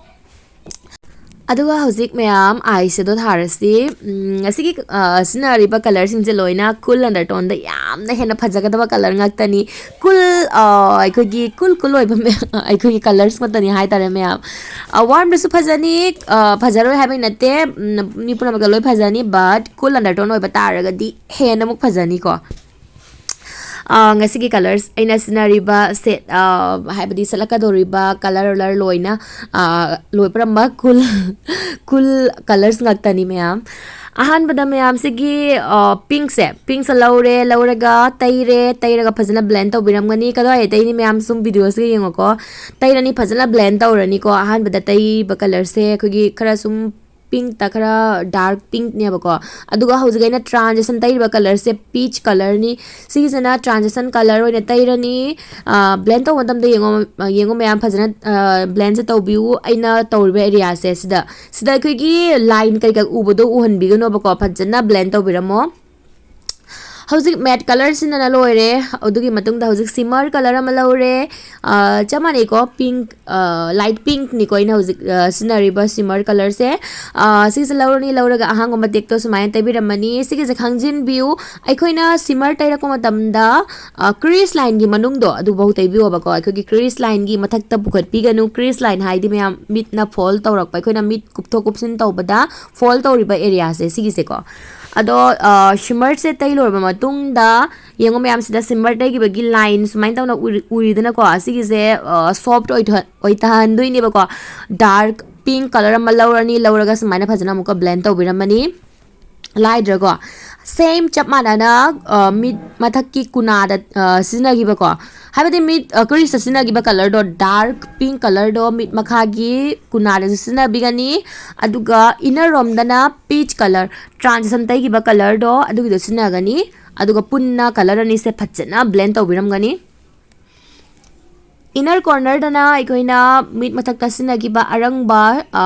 ꯑꯗꯨꯒ ꯍꯧꯖꯤꯛ ꯃꯌꯥꯝ ꯑꯥꯏ ꯁꯦꯗꯣ ꯊꯥꯔꯁꯤ꯫ ꯎꯝ, ꯉꯁꯤꯒꯤ, ꯑ, ꯁꯤꯖꯤꯟꯅꯔꯤꯕ ꯀꯂꯔꯁꯤꯡꯁꯦ ꯂꯣꯏꯅ ꯀꯨꯜ ꯑꯟꯗꯔꯇꯣꯟꯗ ꯌꯥꯝꯅ ꯍꯦꯟꯅ ꯐꯖꯒꯗꯕ ꯀꯂꯔ ꯉꯥꯛꯇꯅꯤ꯫ ꯀꯨꯜ, ꯑ, ꯑꯩꯈꯣꯏꯒꯤ ꯀꯨꯜ ꯀꯨꯜ ꯑꯣꯏꯕ ꯃꯌꯥꯝ, ꯑꯩꯈꯣꯏꯒꯤ ꯀꯂꯔꯁ ꯉꯥꯛꯇꯅꯤ ꯍꯥꯏꯇꯥꯔꯦ ꯃꯌꯥꯝ꯫ ꯑ, ꯋꯥꯔꯝꯗꯁꯨ ꯐꯖꯅꯤ, ꯑ, ꯐꯖꯔꯣꯏ ꯍꯥꯏꯕꯩ ꯅꯠꯇꯦ, ꯎꯝ, ꯃꯤ ꯄꯨꯝꯅꯃꯛꯇ ꯂꯣꯏ ꯐꯖꯅꯤ, but ꯀꯨꯜ ꯑꯟꯗꯔꯇꯣꯟ ꯑꯣꯏꯕ ꯇꯥꯔꯒꯗꯤ ꯍꯦꯟꯅ ꯑꯃꯨꯛ ꯐꯖꯅꯤꯀꯣ꯫ ꯑ, ꯉꯁꯤꯒꯤ ꯀꯂꯔꯁ ꯑꯩꯅ ꯁꯤꯖꯤꯟꯅꯔꯤꯕ ꯁꯦꯠ, ꯑ, ꯍꯥꯏꯕꯗꯤ ꯁꯦꯠꯂꯛꯀꯗꯧꯔꯤꯕ ꯀꯂꯔ ꯂꯣꯏꯅ, ꯑ, ꯂꯣꯏ ꯄꯨꯔꯝꯕ ꯀꯨꯜ, ꯀꯨꯜ ꯀꯂꯔꯁ ꯉꯥꯛꯇꯅꯤ ꯃꯌꯥꯝ꯫ ꯑꯍꯥꯟꯕꯗ ꯃꯌꯥꯝꯁꯤꯒꯤ, ꯑ, ꯄꯤꯡꯁꯦ, ꯄꯤꯡꯁꯦ ꯂꯧꯔꯦ, ꯂꯧꯔꯒ ꯇꯩꯔꯦ, ꯇꯩꯔꯒ ꯐꯖꯅ ꯕ꯭ꯂꯦꯟ ꯇꯧꯕꯤꯔꯝꯒꯅꯤ꯫ ꯀꯗꯥꯏꯗ ꯇꯩꯅꯤ ꯃꯌꯥꯝ ꯁꯨꯝ ꯚꯤꯗꯤꯑꯣꯁꯤꯒ ꯌꯦꯡꯉꯣꯀꯣ꯫ ꯇꯩꯔꯅꯤ, ꯐꯖꯅ ꯕ꯭ꯂꯦꯟ ꯇꯧꯔꯅꯤꯀꯣ꯫ ꯑꯍꯥꯟꯕꯗ ꯇꯩꯕ ꯀꯂꯔꯁꯦ ꯑꯩꯈꯣꯏꯒꯤ ꯈꯔ ꯁꯨꯝ ꯄꯤꯡꯛꯇ ꯈꯔ ꯗꯥꯔꯛ ꯄꯤꯡꯛꯅꯦꯕꯀꯣ꯫ ꯑꯗꯨꯒ ꯍꯧꯖꯤꯛ ꯑꯩꯅ ꯇ꯭ꯔꯥꯟꯖꯦꯁꯟ ꯇꯩꯔꯤꯕ ꯀꯂꯔꯁꯦ ꯄꯤꯆ ꯀꯂꯔꯅꯤ꯫ ꯁꯤꯒꯤꯁꯤꯅ ꯇ꯭ꯔꯥꯟꯖꯦꯁꯟ ꯀꯂꯔ ꯑꯣꯏꯅ ꯇꯩꯔꯅꯤ꯫ ꯕ꯭ꯂꯦꯟ ꯇꯧꯕ ꯃꯇꯝꯗ ꯌꯦꯡꯉꯣ, ꯌꯦꯡꯉꯣ ꯃꯌꯥꯝ ꯐꯖꯅ ꯕ꯭ꯂꯦꯟꯁꯦ ꯇꯧꯕꯤꯌꯨ꯫ ꯑꯩꯅ ꯇꯧꯔꯤꯕ ꯑꯦꯔꯤꯌꯥꯁꯦ ꯁꯤꯗ, ꯁꯤꯗ ꯑꯩꯈꯣꯏꯒꯤ ꯂꯥꯏꯟ ꯀꯩꯀꯥ ꯎꯕꯗꯣ ꯎꯍꯟꯕꯤꯒꯅꯣꯕꯀꯣ, ꯐꯖꯅ ꯕ꯭ꯂꯦꯟ ꯇꯧꯕꯤꯔꯝꯃꯣ꯫ ꯍꯧꯖꯤꯛ ꯃꯦꯠ ꯀꯂꯔ ꯁꯤꯖꯤꯟꯅꯅ ꯂꯣꯏꯔꯦ꯫ ꯑꯗꯨꯒꯤ ꯃꯇꯨꯡꯗ ꯍꯧꯖꯤꯛ ꯁꯤꯃꯔ ꯀꯂꯔ ꯑꯃ ꯂꯧꯔꯦ꯫ ꯑ, ꯆꯞ ꯃꯥꯟꯅꯩꯀꯣ, ꯄꯤꯡꯛ, ꯑ, ꯂꯥꯏꯠ ꯄꯤꯡꯛꯅꯤꯀꯣ ꯑꯩꯅ ꯍꯧꯖꯤꯛ, ꯑ, ꯁꯤꯖꯤꯟꯅꯔꯤꯕ ꯁꯤꯃꯔ ꯀꯂꯔꯁꯦ꯫ ꯑ, ꯁꯤꯁꯦ ꯂꯧꯔꯅꯤ, ꯂꯧꯔꯒ ꯑꯍꯥꯡꯕ ꯃꯇꯦꯛꯇꯣ ꯁꯨꯃꯥꯏꯅ ꯇꯩꯕꯤꯔꯝꯃꯅꯤ꯫ ꯁꯤꯒꯤꯁꯦ ꯈꯪꯖꯤꯟꯕꯤꯌꯨ, ꯑꯩꯈꯣꯏꯅ ꯁꯤꯃꯔ ꯇꯩꯔꯛꯄ ꯃꯇꯝꯗ, ꯑ, ꯀ꯭ꯔꯤꯁ ꯂꯥꯏꯟꯒꯤ ꯃꯅꯨꯡꯗꯣ ꯑꯗꯨꯐꯥꯎ ꯇꯩꯕꯤꯌꯣꯕꯀꯣ꯫ ꯑꯩꯈꯣꯏꯒꯤ ꯀ꯭ꯔꯤꯁ ꯂꯥꯏꯟꯒꯤ ꯃꯊꯛꯇ ꯄꯨꯈꯠꯄꯤꯒꯅꯨ꯫ ꯀ꯭ꯔꯤꯁ ꯂꯥꯏꯟ ꯍꯥꯏꯗꯤ ꯃꯌꯥꯝ ꯃꯤꯠꯅ ꯐꯣꯜ ꯇꯧꯔꯛꯄ, ꯑꯩꯈꯣꯏꯅ ꯃꯤꯠ ꯀꯨꯞꯊꯣꯛ ꯀꯨꯞꯁꯤꯟ ꯇꯧꯕꯗ ꯐꯣꯜ ꯇꯧꯔꯤꯕ ꯑꯦꯔꯤꯌꯥꯁꯦ ꯁꯤꯒꯤꯁꯦꯀꯣ꯫ ꯑꯗꯣ, ꯑ, ꯁꯤꯃꯔꯁꯦ ꯇꯩ ꯂꯣꯏꯔꯕ ꯃꯇꯨꯡꯗ ꯌꯦꯡꯉꯣ ꯃꯌꯥꯝꯁꯤꯗ ꯁꯤꯃꯔ ꯇꯩꯈꯤꯕꯒꯤ ꯂꯥꯏꯟ ꯁꯨꯃꯥꯏꯅ ꯇꯧꯅ ꯎꯔꯤ-, ꯎꯔꯤꯗꯅꯀꯣ꯫ ꯁꯤꯒꯤꯁꯦ, ꯑ, ꯁꯣꯐ ꯑꯣꯏꯊ-, ꯑꯣꯏꯊꯍꯟꯗꯣꯏꯅꯦꯕꯀꯣ꯫ ꯗꯥꯔꯛ ꯄꯤꯡꯛ ꯀꯂꯔ ꯑꯃ ꯂꯧꯔꯅꯤ, ꯂꯧꯔꯒ ꯁꯨꯃꯥꯏꯅ ꯐꯖꯅ ꯑꯃꯨꯛꯀ ꯕ꯭ꯂꯦꯟ ꯇꯧꯕꯤꯔꯝꯃꯅꯤ꯫ ꯂꯥꯏꯗ꯭ꯔꯀꯣ? ꯁꯦꯝ ꯆꯞ ꯃꯥꯟꯅꯅ, ꯑ, ꯃꯤꯠ ꯃꯊꯛꯀꯤ ꯀꯨꯅꯥꯗ, ꯑ, ꯁꯤꯖꯤꯟꯅꯈꯤꯕꯀꯣ꯫ ꯍꯥꯏꯕꯗꯤ ꯃꯤꯠ, ꯑ, ꯀ꯭ꯔꯤꯁꯇ ꯁꯤꯖꯤꯟꯅꯈꯤꯕ ꯀꯂꯔꯗꯣ, ꯗꯥꯔꯛ ꯄꯤꯡꯛ ꯀꯂꯔꯗꯣ ꯃꯤꯠ ꯃꯈꯥꯒꯤ ꯀꯨꯅꯥꯗꯁꯨ ꯁꯤꯖꯤꯟꯅꯕꯤꯒꯅꯤ꯫ ꯑꯗꯨꯒ ꯏꯟꯅꯔ ꯔꯣꯝꯗꯅ ꯄꯤꯆ ꯀꯂꯔ, ꯇ꯭ꯔꯥꯟꯖꯦꯁꯟ ꯇꯩꯈꯤꯕ ꯀꯂꯔꯗꯣ ꯑꯗꯨꯒꯤꯗꯣ ꯁꯤꯖꯤꯟꯅꯒꯅꯤ꯫ ꯑꯗꯨꯒ ꯄꯨꯟꯅ ꯀꯂꯔ ꯑꯅꯤꯁꯦ ꯐꯖꯅ ꯕ꯭ꯂꯦꯟ ꯇꯧꯕꯤꯔꯝꯒꯅꯤ꯫ ꯏꯟꯅꯔ ꯀꯣꯔꯅꯔꯗꯅ ꯑꯩꯈꯣꯏꯅ ꯃꯤꯠ ꯃꯊꯛꯇ ꯁꯤꯖꯤꯟꯅꯈꯤꯕ ꯑꯔꯪꯕ, ꯑ,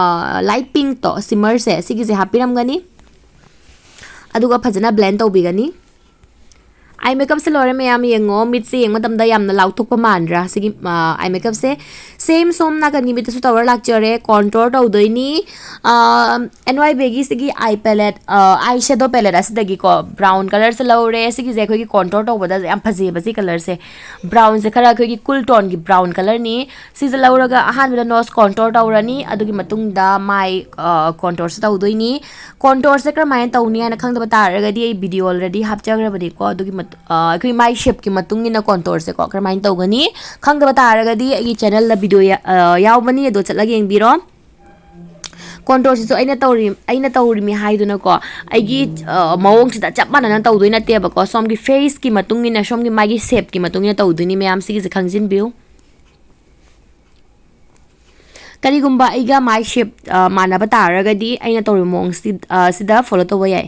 ꯂꯥꯏꯠ ꯄꯤꯡꯛꯇꯣ, ꯁꯤꯃꯔꯁꯦ, ꯁꯤꯒꯤꯁꯦ ꯍꯥꯞꯄꯤꯔꯝꯒꯅꯤ꯫ ꯑꯗꯨꯒ ꯐꯖꯅ ꯕ꯭ꯂꯦꯟ ꯇꯧꯕꯤꯒꯅꯤ꯫ ꯑꯥꯏ ꯃꯦꯀꯞꯁꯦ ꯂꯣꯏꯔꯦ ꯃꯌꯥꯝ, ꯌꯦꯡꯉꯣ꯫ ꯃꯤꯠꯁꯦ ꯌꯦꯡꯕ ꯃꯇꯝꯗ ꯌꯥꯝꯅ ꯂꯥꯎꯊꯣꯛꯄ ꯃꯥꯟꯗ꯭ꯔꯥ? ꯁꯤꯒꯤ, ꯑ, ꯑꯥꯏ ꯃꯦꯀꯞꯁꯦ ꯁꯦꯝ ꯁꯣꯝ ꯅꯥꯀꯟꯒꯤ ꯃꯤꯠꯇꯁꯨ ꯇꯧꯔ ꯂꯥꯛꯆꯔꯦ꯫ ꯀꯣꯟꯇꯣꯔ ꯇꯧꯗꯣꯏꯅꯤ꯫ ꯑ, ꯑꯦꯟ ꯋꯥꯏ ꯕꯤꯒꯤ ꯁꯤꯒꯤ ꯑꯥꯏ ꯄꯦꯂꯦꯠ, ꯑ, ꯑꯥꯏ ꯁꯦꯗꯣ ꯄꯦꯂꯦꯠ ꯑꯁꯤꯗꯒꯤꯀꯣ ꯕ꯭ꯔꯥꯎꯟ ꯀꯂꯔꯁꯦ ꯂꯧꯔꯦ꯫ ꯁꯤꯒꯤꯁꯦ ꯑꯩꯈꯣꯏꯒꯤ ꯀꯣꯟꯇꯣꯔ ꯇꯧꯕꯗ ꯌꯥꯝ ꯐꯖꯩꯕ ꯁꯤ ꯀꯂꯔꯁꯦ꯫ ꯕ꯭ꯔꯥꯎꯟꯁꯦ ꯈꯔ ꯑꯩꯈꯣꯏꯒꯤ ꯀꯨꯜ ꯇꯣꯟꯒꯤ ꯕ꯭ꯔꯥꯎꯟ ꯀꯂꯔꯅꯤ꯫ ꯁꯤꯁꯦ ꯂꯧꯔꯒ ꯑꯍꯥꯟꯕꯗ ꯅꯣꯁ ꯀꯣꯟꯇꯣꯔ ꯇꯧꯔꯅꯤ꯫ ꯑꯗꯨꯒꯤ ꯃꯇꯨꯡꯗ ꯃꯥꯏ, ꯑ, ꯀꯣꯟꯇꯣꯔꯁꯦ ꯇꯧꯗꯣꯏꯅꯤ꯫ ꯀꯣꯟꯇꯣꯔꯁꯦ ꯀꯔꯝꯍꯥꯏꯅ ꯇꯧꯅꯤ ꯍꯥꯏꯅ ꯈꯪꯗꯕ ꯇꯥꯔꯒꯗꯤ ꯑꯩ ꯚꯤꯗꯤꯑꯣ ꯑꯣꯜꯔꯦꯗꯤ ꯍꯥꯞꯆꯈ꯭ꯔꯕꯅꯤꯀꯣ꯫ ꯑꯗꯨꯒꯤ ꯃꯇꯨ-, ꯑ, ꯑꯩꯈꯣꯏ ꯃꯥꯏ ꯁꯦꯞꯀꯤ ꯃꯇꯨꯡ ꯏꯟꯅ ꯀꯣꯟꯇꯣꯔꯁꯦꯀꯣ ꯀꯔꯝꯍꯥꯏꯅ ꯇꯧꯒꯅꯤ ꯈꯪꯗꯕ ꯇꯥꯔꯒꯗꯤ ꯑꯩꯒꯤ ꯆꯦꯅꯦꯜꯗ ꯚꯤꯗꯤꯑꯣ ꯌꯥ-, ꯑ, ꯌꯥꯎꯕꯅꯤ, ꯑꯗꯣ ꯆꯠꯂꯒ ꯌꯦꯡꯕꯤꯔꯣ꯫ ꯀꯣꯟꯇꯣꯔꯁꯤꯁꯨ ꯑꯩꯅ ꯇꯧꯔꯤ, ꯑꯩꯅ ꯇꯧꯔꯤꯃꯤ ꯍꯥꯏꯗꯨꯅꯀꯣ ꯑꯩꯒꯤ, ꯑ, ꯃꯑꯣꯡꯁꯤꯗ ꯆꯞ ꯃꯥꯟꯅꯅ ꯇꯧꯗꯣꯏ ꯅꯠꯇꯦꯕꯀꯣ꯫ ꯁꯣꯝꯒꯤ ꯐꯦꯁꯀꯤ ꯃꯇꯨꯡ ꯏꯟꯅ, ꯁꯣꯝꯒꯤ ꯃꯥꯒꯤ ꯁꯦꯞꯀꯤ ꯃꯇꯨꯡ ꯏꯟꯅ ꯇꯧꯗꯣꯏꯅꯤ ꯃꯌꯥꯝ꯫ ꯁꯤꯒꯤꯁꯦ ꯈꯪꯖꯤꯟꯕꯤꯌꯨ꯫ ꯀꯔꯤꯒꯨꯝꯕ ꯑꯩꯒ ꯃꯥꯏ ꯁꯦꯞ, ꯑ, ꯃꯥꯟꯅꯕ ꯇꯥꯔꯒꯗꯤ ꯑꯩꯅ ꯇꯧꯔꯤꯕ ꯃꯑꯣꯡꯁꯤ, ꯑ, ꯁꯤꯗ ꯐꯣꯂꯣ ꯇꯧꯕ ꯌꯥꯏ꯫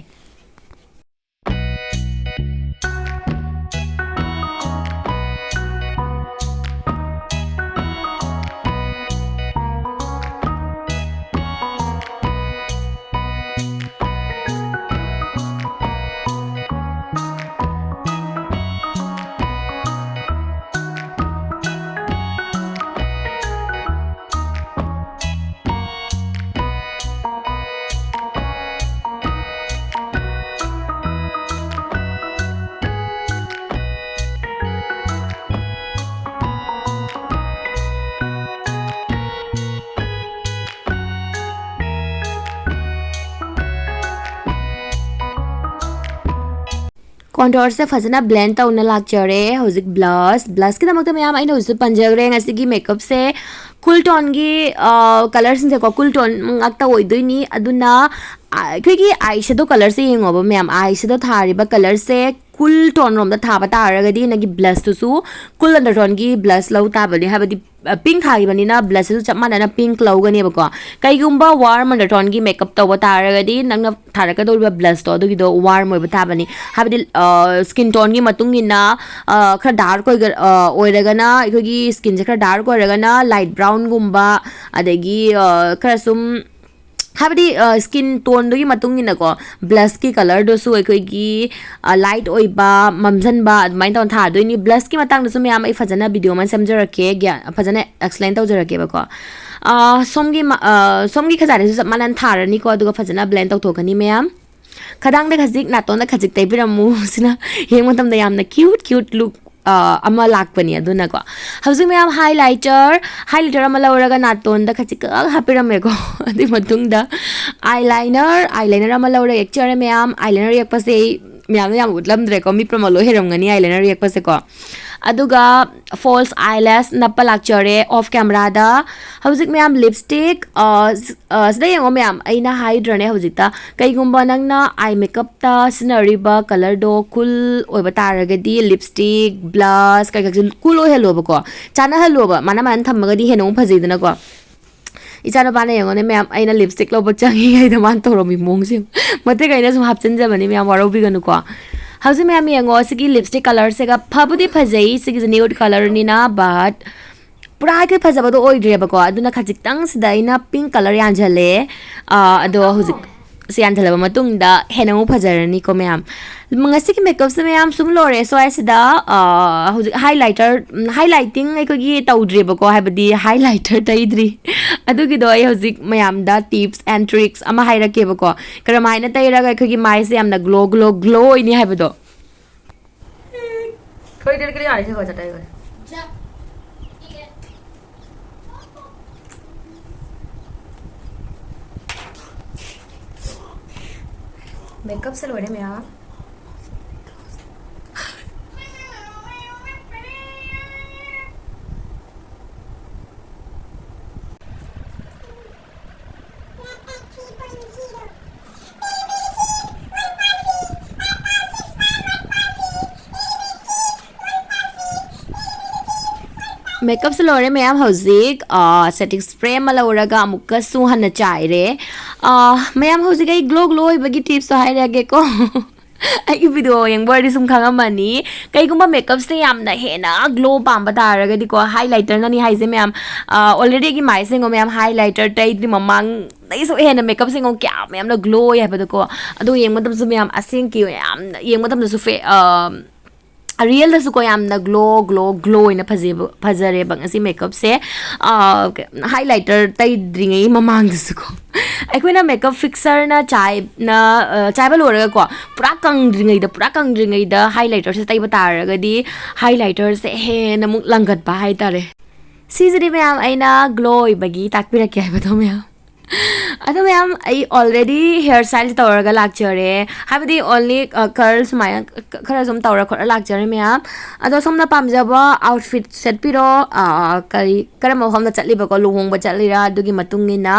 ꯀꯣꯟꯇꯣꯔꯁꯦ ꯐꯖꯅ ꯕ꯭ꯂꯦꯟ ꯇꯧꯅ ꯂꯥꯛꯆꯔꯦ꯫ ꯍꯧꯖꯤꯛ ꯕ꯭ꯂꯁ, ꯕ꯭ꯂꯁꯀꯤꯗꯃꯛꯇ ꯃꯌꯥꯝ ꯑꯩꯅ ꯍꯧꯖꯤꯛ ꯄꯟꯖꯈ꯭ꯔꯦ꯫ ꯉꯁꯤꯒꯤ ꯃꯦꯀꯞꯁꯦ ꯀꯨꯜ ꯇꯣꯟꯒꯤ, ꯑ, ꯀꯂꯔꯁꯤꯡꯁꯦꯀꯣ ꯀꯨꯜ ꯇꯣꯟ ꯉꯥꯛꯇ ꯑꯣꯏꯗꯣꯏꯅꯤ꯫ ꯑꯗꯨꯅ, ꯑ, ꯑꯩꯈꯣꯏꯒꯤ ꯑꯥꯏ ꯁꯦꯗꯣ ꯀꯂꯔꯁꯦ ꯌꯦꯡꯉꯣꯕ ꯃꯌꯥꯝ, ꯑꯥꯏ ꯁꯦꯗꯣ ꯊꯥꯔꯤꯕ ꯀꯂꯔꯁꯦ ꯀꯨꯜ ꯇꯣꯟ ꯔꯣꯝꯗ ꯊꯥꯕ ꯇꯥꯔꯒꯗꯤ ꯅꯪꯒꯤ ꯕ꯭ꯂꯁꯇꯨꯁꯨ ꯀꯨꯜ ꯑꯟꯗꯔꯇꯣꯟꯒꯤ ꯕ꯭ꯂꯁ ꯂꯧ ꯇꯥꯕꯅꯤ꯫ ꯍꯥꯏꯕꯗꯤ, ꯑ, ꯄꯤꯡ ꯊꯥꯈꯤꯕꯅꯤꯅ ꯕ꯭ꯂꯁꯇꯨꯁꯨ ꯆꯞ ꯃꯥꯟꯅꯅ ꯄꯤꯡ ꯂꯧꯒꯅꯦꯕꯀꯣ꯫ ꯀꯩꯒꯨꯝꯕ ꯋꯥꯔꯝ ꯑꯟꯗꯔꯇꯣꯟꯒꯤ ꯃꯦꯀꯞ ꯇꯧꯕ ꯇꯥꯔꯒꯗꯤ ꯅꯪꯅ ꯊꯥꯔꯛꯀꯗꯧꯔꯤꯕ ꯕ꯭ꯂꯁꯇꯣ ꯑꯗꯨꯒꯤꯗꯣ ꯋꯥꯔꯝ ꯑꯣꯏꯕ ꯇꯥꯕꯅꯤ꯫ ꯍꯥꯏꯕꯗꯤ, ꯑ, ꯁ꯭ꯀꯤꯟ ꯇꯣꯟꯒꯤ ꯃꯇꯨꯡ ꯏꯟꯅ, ꯑ, ꯈꯔ ꯗꯥꯔꯛ ꯑꯣꯏꯒ-, ꯑ, ꯑꯣꯏꯔꯒꯅ, ꯑꯩꯈꯣꯏꯒꯤ ꯁ꯭ꯀꯤꯟꯁꯦ ꯈꯔ ꯗꯥꯔꯛ ꯑꯣꯏꯔꯒꯅ ꯂꯥꯏꯠ ꯕ꯭ꯔꯥꯎꯟꯒꯨꯝꯕ, ꯑꯗꯒꯤ, ꯑ, ꯈꯔ ꯁꯨꯝ ꯍꯥꯏꯕꯗꯤ ꯁ꯭ꯀꯤꯟ ꯇꯣꯟꯗꯨꯒꯤ ꯃꯇꯨꯡ ꯏꯟꯅꯀꯣ, ꯕ꯭ꯂꯁꯀꯤ ꯀꯂꯔꯗꯨꯁꯨ ꯑꯩꯈꯣꯏꯒꯤ ꯂꯥꯏꯠ ꯑꯣꯏꯕ, ꯃꯝꯁꯤꯟꯕ, ꯑꯗꯨꯃꯥꯏꯅ ꯇꯧꯅ ꯊꯥꯗꯣꯏꯅꯤ꯫ ꯕ꯭ꯂꯁꯀꯤ ꯃꯇꯥꯡꯗꯁꯨ ꯃꯌꯥꯝ ꯑꯩ ꯐꯖꯅ ꯚꯤꯗꯤꯑꯣ ꯑꯃ ꯁꯦꯝꯖꯔꯛꯀꯦ, ꯒ꯭ꯌꯥꯟ ꯐꯖꯅ ꯑꯦꯛꯁꯄ꯭ꯂꯦꯟ ꯇꯧꯖꯔꯛꯀꯦꯕꯀꯣ꯫ ꯁꯣꯝꯒꯤ ꯁꯣꯝꯒꯤ ꯈꯖꯥꯏꯗꯁꯨ ꯆꯞ ꯃꯥꯟꯅꯅ ꯊꯥꯔꯅꯤꯀꯣ, ꯑꯗꯨꯒ ꯐꯖꯅ ꯕ꯭ꯂꯦꯟ ꯇꯧꯊꯣꯛꯀꯅꯤ ꯃꯌꯥꯝ꯫ ꯈꯗꯥꯡꯗ ꯈꯖꯤꯛ, ꯅꯥꯇꯣꯟꯗ ꯈꯖꯤꯛ ꯇꯩꯕꯤꯔꯝꯃꯨ꯫ ꯁꯤꯅ ꯌꯦꯡꯕ ꯃꯇꯝꯗ ꯌꯥꯝꯅ ꯀ꯭ꯌꯨꯠ ꯀ꯭ꯌꯨꯠ ꯂꯨꯛ ꯑꯃ ꯂꯥꯛꯄꯅꯤ꯫ ꯑꯗꯨꯅꯀꯣ, ꯍꯧꯖꯤꯛ ꯃꯌꯥꯝ ꯍꯥꯏꯂꯥꯏꯇꯔ ꯍꯥꯏꯂꯥꯏꯇꯔ ꯑꯃ ꯂꯧꯔꯒ ꯅꯥꯇꯣꯟꯗ ꯈꯖꯤꯛꯈꯛ ꯍꯥꯞꯄꯤꯔꯝꯃꯦꯀꯣ꯫ ꯑꯗꯨꯏ ꯃꯇꯨꯡꯗ ꯑꯥꯏꯂꯥꯏꯅꯔ ꯑꯥꯏꯂꯥꯏꯅꯔ ꯑꯃ ꯂꯧꯔꯒ ꯌꯦꯛꯆꯔꯦ ꯃꯌꯥꯝ꯫ ꯑꯥꯏꯂꯥꯏꯅꯔ ꯌꯦꯛꯄꯁꯦ ꯑꯩ ꯃꯌꯥꯝꯅ ꯌꯥꯝ ꯎꯠꯂꯝꯗ꯭ꯔꯦꯀꯣ, ꯃꯤ ꯄꯨꯝꯅꯃꯛ ꯂꯣꯏ ꯍꯩꯔꯝꯒꯅꯤ ꯑꯥꯏꯂꯥꯏꯅꯔ ꯌꯦꯛꯄꯁꯦꯀꯣ꯫ ꯑꯗꯨꯒ ꯐꯣꯜꯁ ꯑꯥꯏꯂꯦꯁ ꯅꯞꯄ ꯂꯥꯛꯆꯔꯦ ꯑꯣꯐ ꯀꯦꯃꯦꯔꯥꯗ꯫ ꯍꯧꯖꯤꯛ ꯃꯌꯥꯝ ꯂꯤꯞꯁꯇꯤꯛ ꯁꯤꯗ ꯌꯦꯡꯉꯣ ꯃꯌꯥꯝ, ꯑꯩꯅ ꯍꯥꯏꯗ꯭ꯔꯅꯦ ꯍꯧꯖꯤꯛꯇ, ꯀꯩꯒꯨꯝꯕ ꯅꯪꯅ ꯑꯥꯏ ꯃꯦꯀꯞꯇ ꯁꯤꯖꯤꯟꯅꯔꯤꯕ ꯀꯂꯔꯗꯣ ꯀꯨꯜ ꯑꯣꯏꯕ ꯇꯥꯔꯒꯗꯤ ꯂꯤꯞꯁꯇꯤꯛ, ꯕ꯭ꯂꯁ ꯀꯩꯀꯥꯁꯦ ꯀꯨꯜ ꯑꯣꯏꯍꯜꯂꯣꯕꯀꯣ꯫ ꯆꯥꯅꯍꯜꯂꯣꯕ, ꯃꯥꯅ ꯃꯥꯅ ꯊꯝꯃꯒꯗꯤ ꯍꯦꯟꯅ ꯑꯃꯨꯛ ꯐꯖꯩꯗꯅꯀꯣ꯫ ꯏꯆꯥꯅꯨꯄꯥꯅ ꯌꯦꯡꯉꯣꯅꯦ ꯃꯌꯥꯝ, ꯑꯩꯅ ꯂꯤꯞꯁꯇꯤꯛ ꯂꯧꯕ ꯆꯪꯉꯤꯉꯩꯗ ꯃꯥꯅ ꯇꯧꯔꯝꯃꯤ ꯃꯑꯣꯡꯁꯦ꯫ ꯃꯇꯦꯛ ꯑꯩꯅ ꯁꯨꯝ ꯍꯥꯞꯆꯤꯟꯖꯕꯅꯤ ꯃꯌꯥꯝ, ꯋꯥꯔꯧꯕꯤꯒꯅꯨꯀꯣ꯫ ꯍꯧꯖꯤꯛ ꯃꯌꯥꯝ ꯌꯦꯡꯉꯣ, ꯁꯤꯒꯤ ꯂꯤꯞꯁꯇꯤꯛ ꯀꯂꯔꯁꯤꯒ ꯐꯕꯨꯗꯤ ꯐꯖꯩ, ꯁꯤꯒꯤꯁꯦ ꯅ꯭ꯌꯨꯠ ꯀꯂꯔꯅꯤꯅ, ꯕꯠ ꯄꯨꯔꯥ ꯑꯩꯈꯣꯏ ꯐꯖꯕꯗꯣ ꯑꯣꯏꯗ꯭ꯔꯦꯕꯀꯣ꯫ ꯑꯗꯨꯅ ꯈꯖꯤꯛꯇꯪ ꯁꯤꯗ ꯑꯩꯅ ꯄꯤꯡ ꯀꯂꯔ ꯌꯥꯟꯁꯤꯜꯂꯦ꯫ ꯑꯗꯣ ꯍꯧꯖꯤꯛ ꯁꯤ ꯌꯥꯟꯁꯤꯜꯂꯕ ꯃꯇꯨꯡꯗ ꯍꯦꯟꯅ ꯑꯃꯨꯛ ꯐꯖꯔꯅꯤꯀꯣ ꯃꯌꯥꯝ꯫ ꯉꯁꯤꯒꯤ ꯃꯦꯀꯞꯁꯦ ꯃꯌꯥꯝ ꯁꯨꯝ ꯂꯣꯏꯔꯦ ꯁ꯭ꯋꯥꯏꯁꯤꯗ꯫ ꯍꯧꯖꯤꯛ ꯍꯥꯏꯂꯥꯏꯇꯔ, ꯍꯥꯏꯂꯥꯏꯇꯤꯡ ꯑꯩꯈꯣꯏꯒꯤ ꯇꯧꯗ꯭ꯔꯤꯕꯀꯣ, ꯍꯥꯏꯕꯗꯤ ꯍꯥꯏꯂꯥꯏꯇꯔ ꯇꯩꯗ꯭ꯔꯤ꯫ ꯑꯗꯨꯒꯤꯗꯣ ꯑꯩ ꯍꯧꯖꯤꯛ ꯃꯌꯥꯝꯗ ꯇꯤꯞꯁ ꯑꯦꯟ ꯇ꯭ꯔꯤꯛꯁ ꯑꯃ ꯍꯥꯏꯔꯛꯀꯦꯕꯀꯣ, ꯀꯔꯝꯍꯥꯏꯅ ꯇꯩꯔꯒ ꯑꯩꯈꯣꯏꯒꯤ ꯃꯥꯏꯁꯦ ꯌꯥꯝꯅ ꯒ꯭ꯂꯣ ꯒ꯭ꯂꯣ ꯒ꯭ꯂꯣ ꯑꯣꯏꯅꯤ ꯍꯥꯏꯕꯗꯣ꯫ ꯊꯣꯏꯗꯦꯔ ꯀꯔꯤ ꯍꯥꯏꯁꯦ ꯍꯣꯏ ꯆꯠꯇꯥꯏ ꯍꯣꯏ꯫ ꯃꯦꯀꯞꯁꯦ ꯂꯣꯏꯔꯦ ꯃꯌꯥꯝ꯫ ꯃꯦꯀꯞꯁꯦ ꯂꯣꯏꯔꯦ ꯃꯌꯥꯝ꯫ ꯍꯧꯖꯤꯛ ꯁꯦꯇꯤꯡ ꯁ꯭ꯄ꯭ꯔꯦ ꯑꯃ ꯂꯧꯔꯒ ꯑꯃꯨꯛꯀꯁꯨ ꯍꯟꯅ ꯆꯥꯏꯔꯦ꯫ ꯃꯌꯥꯝ, ꯍꯧꯖꯤꯛ ꯑꯩ ꯒ꯭ꯂꯣ ꯒ꯭ꯂꯣ ꯑꯣꯏꯕꯒꯤ ꯇꯤꯞꯁꯇꯣ ꯍꯥꯏꯔꯛꯑꯒꯦꯀꯣ꯫ ꯑꯩꯒꯤ ꯚꯤꯗꯤꯑꯣ ꯌꯦꯡꯕ ꯑꯣꯏꯔꯗꯤ ꯁꯨꯝ ꯈꯪꯉꯝꯃꯅꯤ꯫ ꯀꯩꯒꯨꯝꯕ ꯃꯦꯀꯞꯁꯦ ꯌꯥꯝꯅ ꯍꯦꯟꯅ ꯒ꯭ꯂꯣ ꯄꯥꯝꯕ ꯇꯥꯔꯒꯗꯤꯀꯣ, ꯍꯥꯏꯂꯥꯏꯇꯔꯅꯅꯤ ꯍꯥꯏꯁꯦ ꯃꯌꯥꯝ꯫ ꯑꯣꯜꯔꯦꯗꯤ ꯑꯩꯒꯤ ꯃꯥꯏꯁꯦ ꯌꯦꯡꯉꯣ ꯃꯌꯥꯝ, ꯍꯥꯏꯂꯥꯏꯇꯔ ꯇꯩꯗ꯭ꯔꯤ ꯃꯃꯥꯡ ꯑꯩꯁꯨ ꯍꯦꯟꯅ ꯃꯦꯀꯞꯁꯦ ꯌꯦꯡꯉꯣ ꯀꯌꯥꯝ ꯌꯥꯝꯅ ꯒ꯭ꯂꯣ ꯑꯣꯏ ꯍꯥꯏꯕꯗꯣꯀꯣ꯫ ꯑꯗꯣ ꯌꯦꯡꯕ ꯃꯇꯝꯗꯁꯨ ꯃꯌꯥꯝ ꯑꯁꯦꯡꯀꯤ ꯌꯥꯝꯅ ꯌꯦꯡꯕ ꯃꯇꯝꯗꯁꯨ ꯐꯦ ꯑꯔꯤꯌꯦꯜꯗꯁꯨꯀꯣ ꯌꯥꯝꯅ ꯒ꯭ꯂꯣ ꯒ꯭ꯂꯣ ꯒ꯭ꯂꯣ ꯑꯣꯏꯅ ꯐꯖꯩꯕ ꯐꯖꯔꯦꯕ ꯉꯁꯤ ꯃꯦꯀꯞꯁꯦ꯫ ꯍꯥꯏꯂꯥꯏꯇꯔ ꯇꯩꯗ꯭ꯔꯤꯉꯩ ꯃꯃꯥꯡꯗꯁꯨꯀꯣ ꯑꯩꯈꯣꯏꯅ ꯃꯦꯀꯞ ꯐꯤꯛꯁꯔꯅ ꯆꯥꯏꯅ ꯆꯥꯏꯕ ꯂꯣꯏꯔꯒꯀꯣ ꯄꯨꯔꯥ ꯀꯪꯗ꯭ꯔꯤꯉꯩꯗ ꯄꯨꯔꯥ ꯀꯪꯗ꯭ꯔꯤꯉꯩꯗ ꯍꯥꯏꯂꯥꯏꯇꯔꯁꯦ ꯇꯩꯕ ꯇꯥꯔꯒꯗꯤ ꯍꯥꯏꯂꯥꯏꯇꯔꯁꯦ ꯍꯦꯟꯅ ꯑꯃꯨꯛ ꯂꯪꯒꯠꯄ ꯍꯥꯏꯇꯥꯔꯦ꯫ ꯁꯤꯁꯤꯗꯤ ꯃꯌꯥꯝ ꯑꯩꯅ ꯒ꯭ꯂꯣ ꯑꯣꯏꯕꯒꯤ ꯇꯥꯛꯄꯤꯔꯛꯀꯦ ꯍꯥꯏꯕꯗꯣ ꯃꯌꯥꯝ꯫ ꯑꯗꯣ ꯃꯌꯥꯝ ꯑꯩ ꯑꯣꯜꯔꯦꯗꯤ ꯍꯦꯌꯔ ꯁ꯭ꯇꯥꯏꯜꯁꯦ ꯇꯧꯔꯒ ꯂꯥꯛꯆꯔꯦ꯫ ꯍꯥꯏꯕꯗꯤ ꯑꯣꯟꯂꯤ ꯀꯔꯜ ꯁꯨꯃꯥꯏꯅ ꯈꯔ ꯁꯨꯝ ꯇꯧꯔ ꯈꯣꯠꯂ ꯂꯥꯛꯆꯔꯦ ꯃꯌꯥꯝ꯫ ꯑꯗꯣ ꯁꯣꯝꯅ ꯄꯥꯝꯖꯕ ꯑꯥꯎꯠꯐꯤꯠ ꯁꯦꯠꯄꯤꯔꯣ꯫ ꯀꯔꯤ ꯀꯔꯝꯕ ꯃꯐꯝꯗ ꯆꯠꯂꯤꯕꯀꯣ ꯂꯨꯍꯣꯡꯕ ꯆꯠꯂꯤꯔꯥ ꯑꯗꯨꯒꯤ ꯃꯇꯨꯡ ꯏꯟꯅ꯫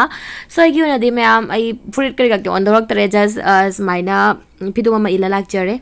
ꯁꯣ ꯑꯩꯒꯤ ꯑꯣꯏꯅꯗꯤ ꯃꯌꯥꯝ ꯑꯩ ꯐꯨꯔꯤꯠ ꯀꯔꯤ ꯈꯛꯇꯤ ꯑꯣꯟꯊꯣꯔꯛꯇꯔꯦ꯫ ꯖꯁ ꯁꯨꯃꯥꯏꯅ ꯐꯤꯗꯨꯝ ꯑꯃ ꯏꯜꯂ ꯂꯥꯛꯆꯔꯦ꯫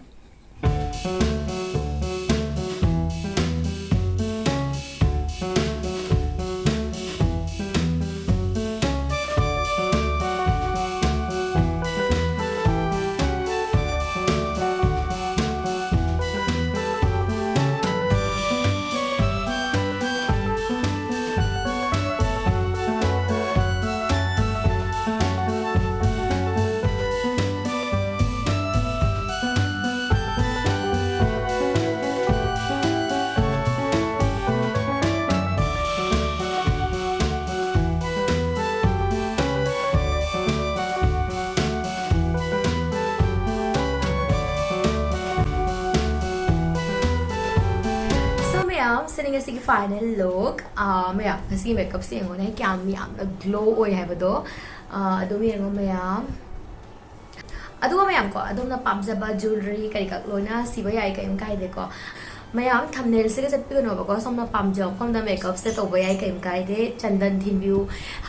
So ꯃꯌꯥꯝ, ꯁꯤꯅꯤ ꯉꯁꯤꯒꯤ ꯐꯥꯏꯅꯦꯜ ꯂꯨꯛ꯫ ꯃꯌꯥꯝ, ꯉꯁꯤꯒꯤ ꯃꯦꯀꯞꯁꯦ ꯌꯦꯡꯉꯣꯅꯦ, ꯀꯌꯥꯝ ꯌꯥꯝꯅ ꯒ꯭ꯂꯣ ꯑꯣꯏ ꯍꯥꯏꯕꯗꯣ꯫ ꯑꯗꯨꯝ ꯌꯦꯡꯉꯣ ꯃꯌꯥꯝ꯫ ꯑꯗꯨꯒ ꯃꯌꯥꯝ ꯀꯣ, ꯑꯗꯣꯝꯅ ꯄꯥꯝꯖꯕ ꯖꯨꯋꯦꯂꯔꯤ ꯀꯔꯤ ꯀꯛ ꯂꯣꯏꯅ ꯁꯤꯕ ꯌꯥꯏ, ꯀꯔꯤꯝ ꯀꯥꯏꯗꯦꯀꯣ꯫ ꯃꯌꯥꯝ ꯊꯝꯅꯦꯜꯁꯤꯒ ꯆꯠꯄꯤꯒꯅꯣꯕꯀꯣ, ꯁꯣꯝꯅ ꯄꯥꯝꯖꯕ ꯃꯐꯝꯗ ꯃꯦꯀꯞꯁꯦ ꯇꯧꯕ ꯌꯥꯏ, ꯀꯔꯤꯝ ꯀꯥꯏꯗꯦ꯫ ꯆꯟꯗꯟ ꯊꯤꯟꯕꯤꯌꯨ,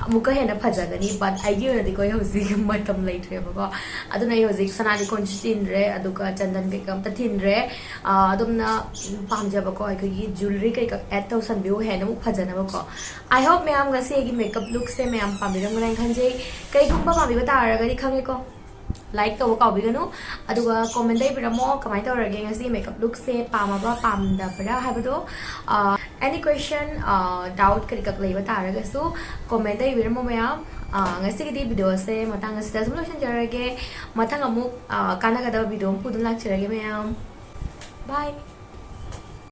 ꯑꯃꯨꯛꯀ ꯍꯦꯟꯅ ꯐꯖꯒꯅꯤ꯫ ꯕꯠ ꯑꯩꯒꯤ ꯑꯣꯏꯅꯗꯤꯀꯣ ꯑꯩ ꯍꯧꯖꯤꯛ ꯃꯇꯝ ꯂꯩꯇ꯭ꯔꯦꯕꯀꯣ, ꯑꯗꯨꯅ ꯑꯩ ꯍꯧꯖꯤꯛ ꯁꯅꯥ ꯂꯤꯛꯀꯣꯟꯁꯨ ꯊꯤꯟꯗ꯭ꯔꯦ, ꯑꯗꯨꯒ ꯆꯟꯗꯟ ꯀꯩꯀꯥ ꯑꯝꯇ ꯊꯤꯟꯗ꯭ꯔꯦ꯫ ꯑꯗꯣꯝꯅ ꯄꯥꯝꯖꯕꯀꯣ ꯑꯩꯈꯣꯏꯒꯤ ꯖꯨꯋꯦꯂꯔꯤ ꯀꯩꯀꯥ ꯑꯦꯗ ꯇꯧꯁꯟꯕꯤꯌꯨ, ꯍꯦꯟꯅ ꯑꯃꯨꯛ ꯐꯖꯅꯕꯀꯣ꯫ I hope ꯃꯌꯥꯝ ꯉꯁꯤ ꯑꯩꯒꯤ ꯃꯦꯀꯞ ꯂꯨꯛꯁꯦ ꯃꯌꯥꯝ ꯄꯥꯝꯕꯤꯔꯝꯒꯅꯤ ꯍꯥꯏꯅ ꯈꯟꯖꯩ꯫ ꯀꯩꯒꯨꯝꯕ ꯄꯥꯝꯕꯤꯕ ꯇꯥꯔꯒꯗꯤ ꯈꯪꯉꯦꯀꯣ, Like ꯇꯧꯕ ꯀꯥꯎꯕꯤꯒꯅꯨ꯫ ꯑꯗꯨꯒ comment ꯏꯕꯤꯔꯝꯃꯣ, ꯀꯃꯥꯏꯅ ꯇꯧꯔꯒꯦ ꯉꯁꯤ makeup lookꯁꯦ, ꯄꯥꯝꯃꯕ꯭ꯔꯥ ꯄꯥꯝꯗꯕ꯭ꯔꯥ ꯍꯥꯏꯕꯗꯣ꯫ ꯑꯥ, any question, ꯑꯥ, doubt ꯀꯔꯤ ꯀꯛ ꯂꯩꯕ ꯇꯥꯔꯒꯁꯨ comment ꯏꯕꯤꯔꯝꯃꯣ ꯃꯌꯥꯝ꯫ ꯑꯥ, ꯉꯁꯤꯒꯤꯗꯤ videoꯁꯦ ꯃꯇꯥꯡ ꯑꯁꯤꯗ ꯁꯨꯝ ꯂꯣꯏꯁꯤꯟꯖꯔꯒꯦ꯫ ꯃꯊꯪ ꯑꯃꯨꯛ, ꯑꯥ, ꯀꯥꯟꯅꯒꯗꯕ video ꯑꯃ ꯄꯨꯗꯨꯅ ꯂꯥꯛꯆꯔꯒꯦ ꯃꯌꯥꯝ꯫ Bye꯫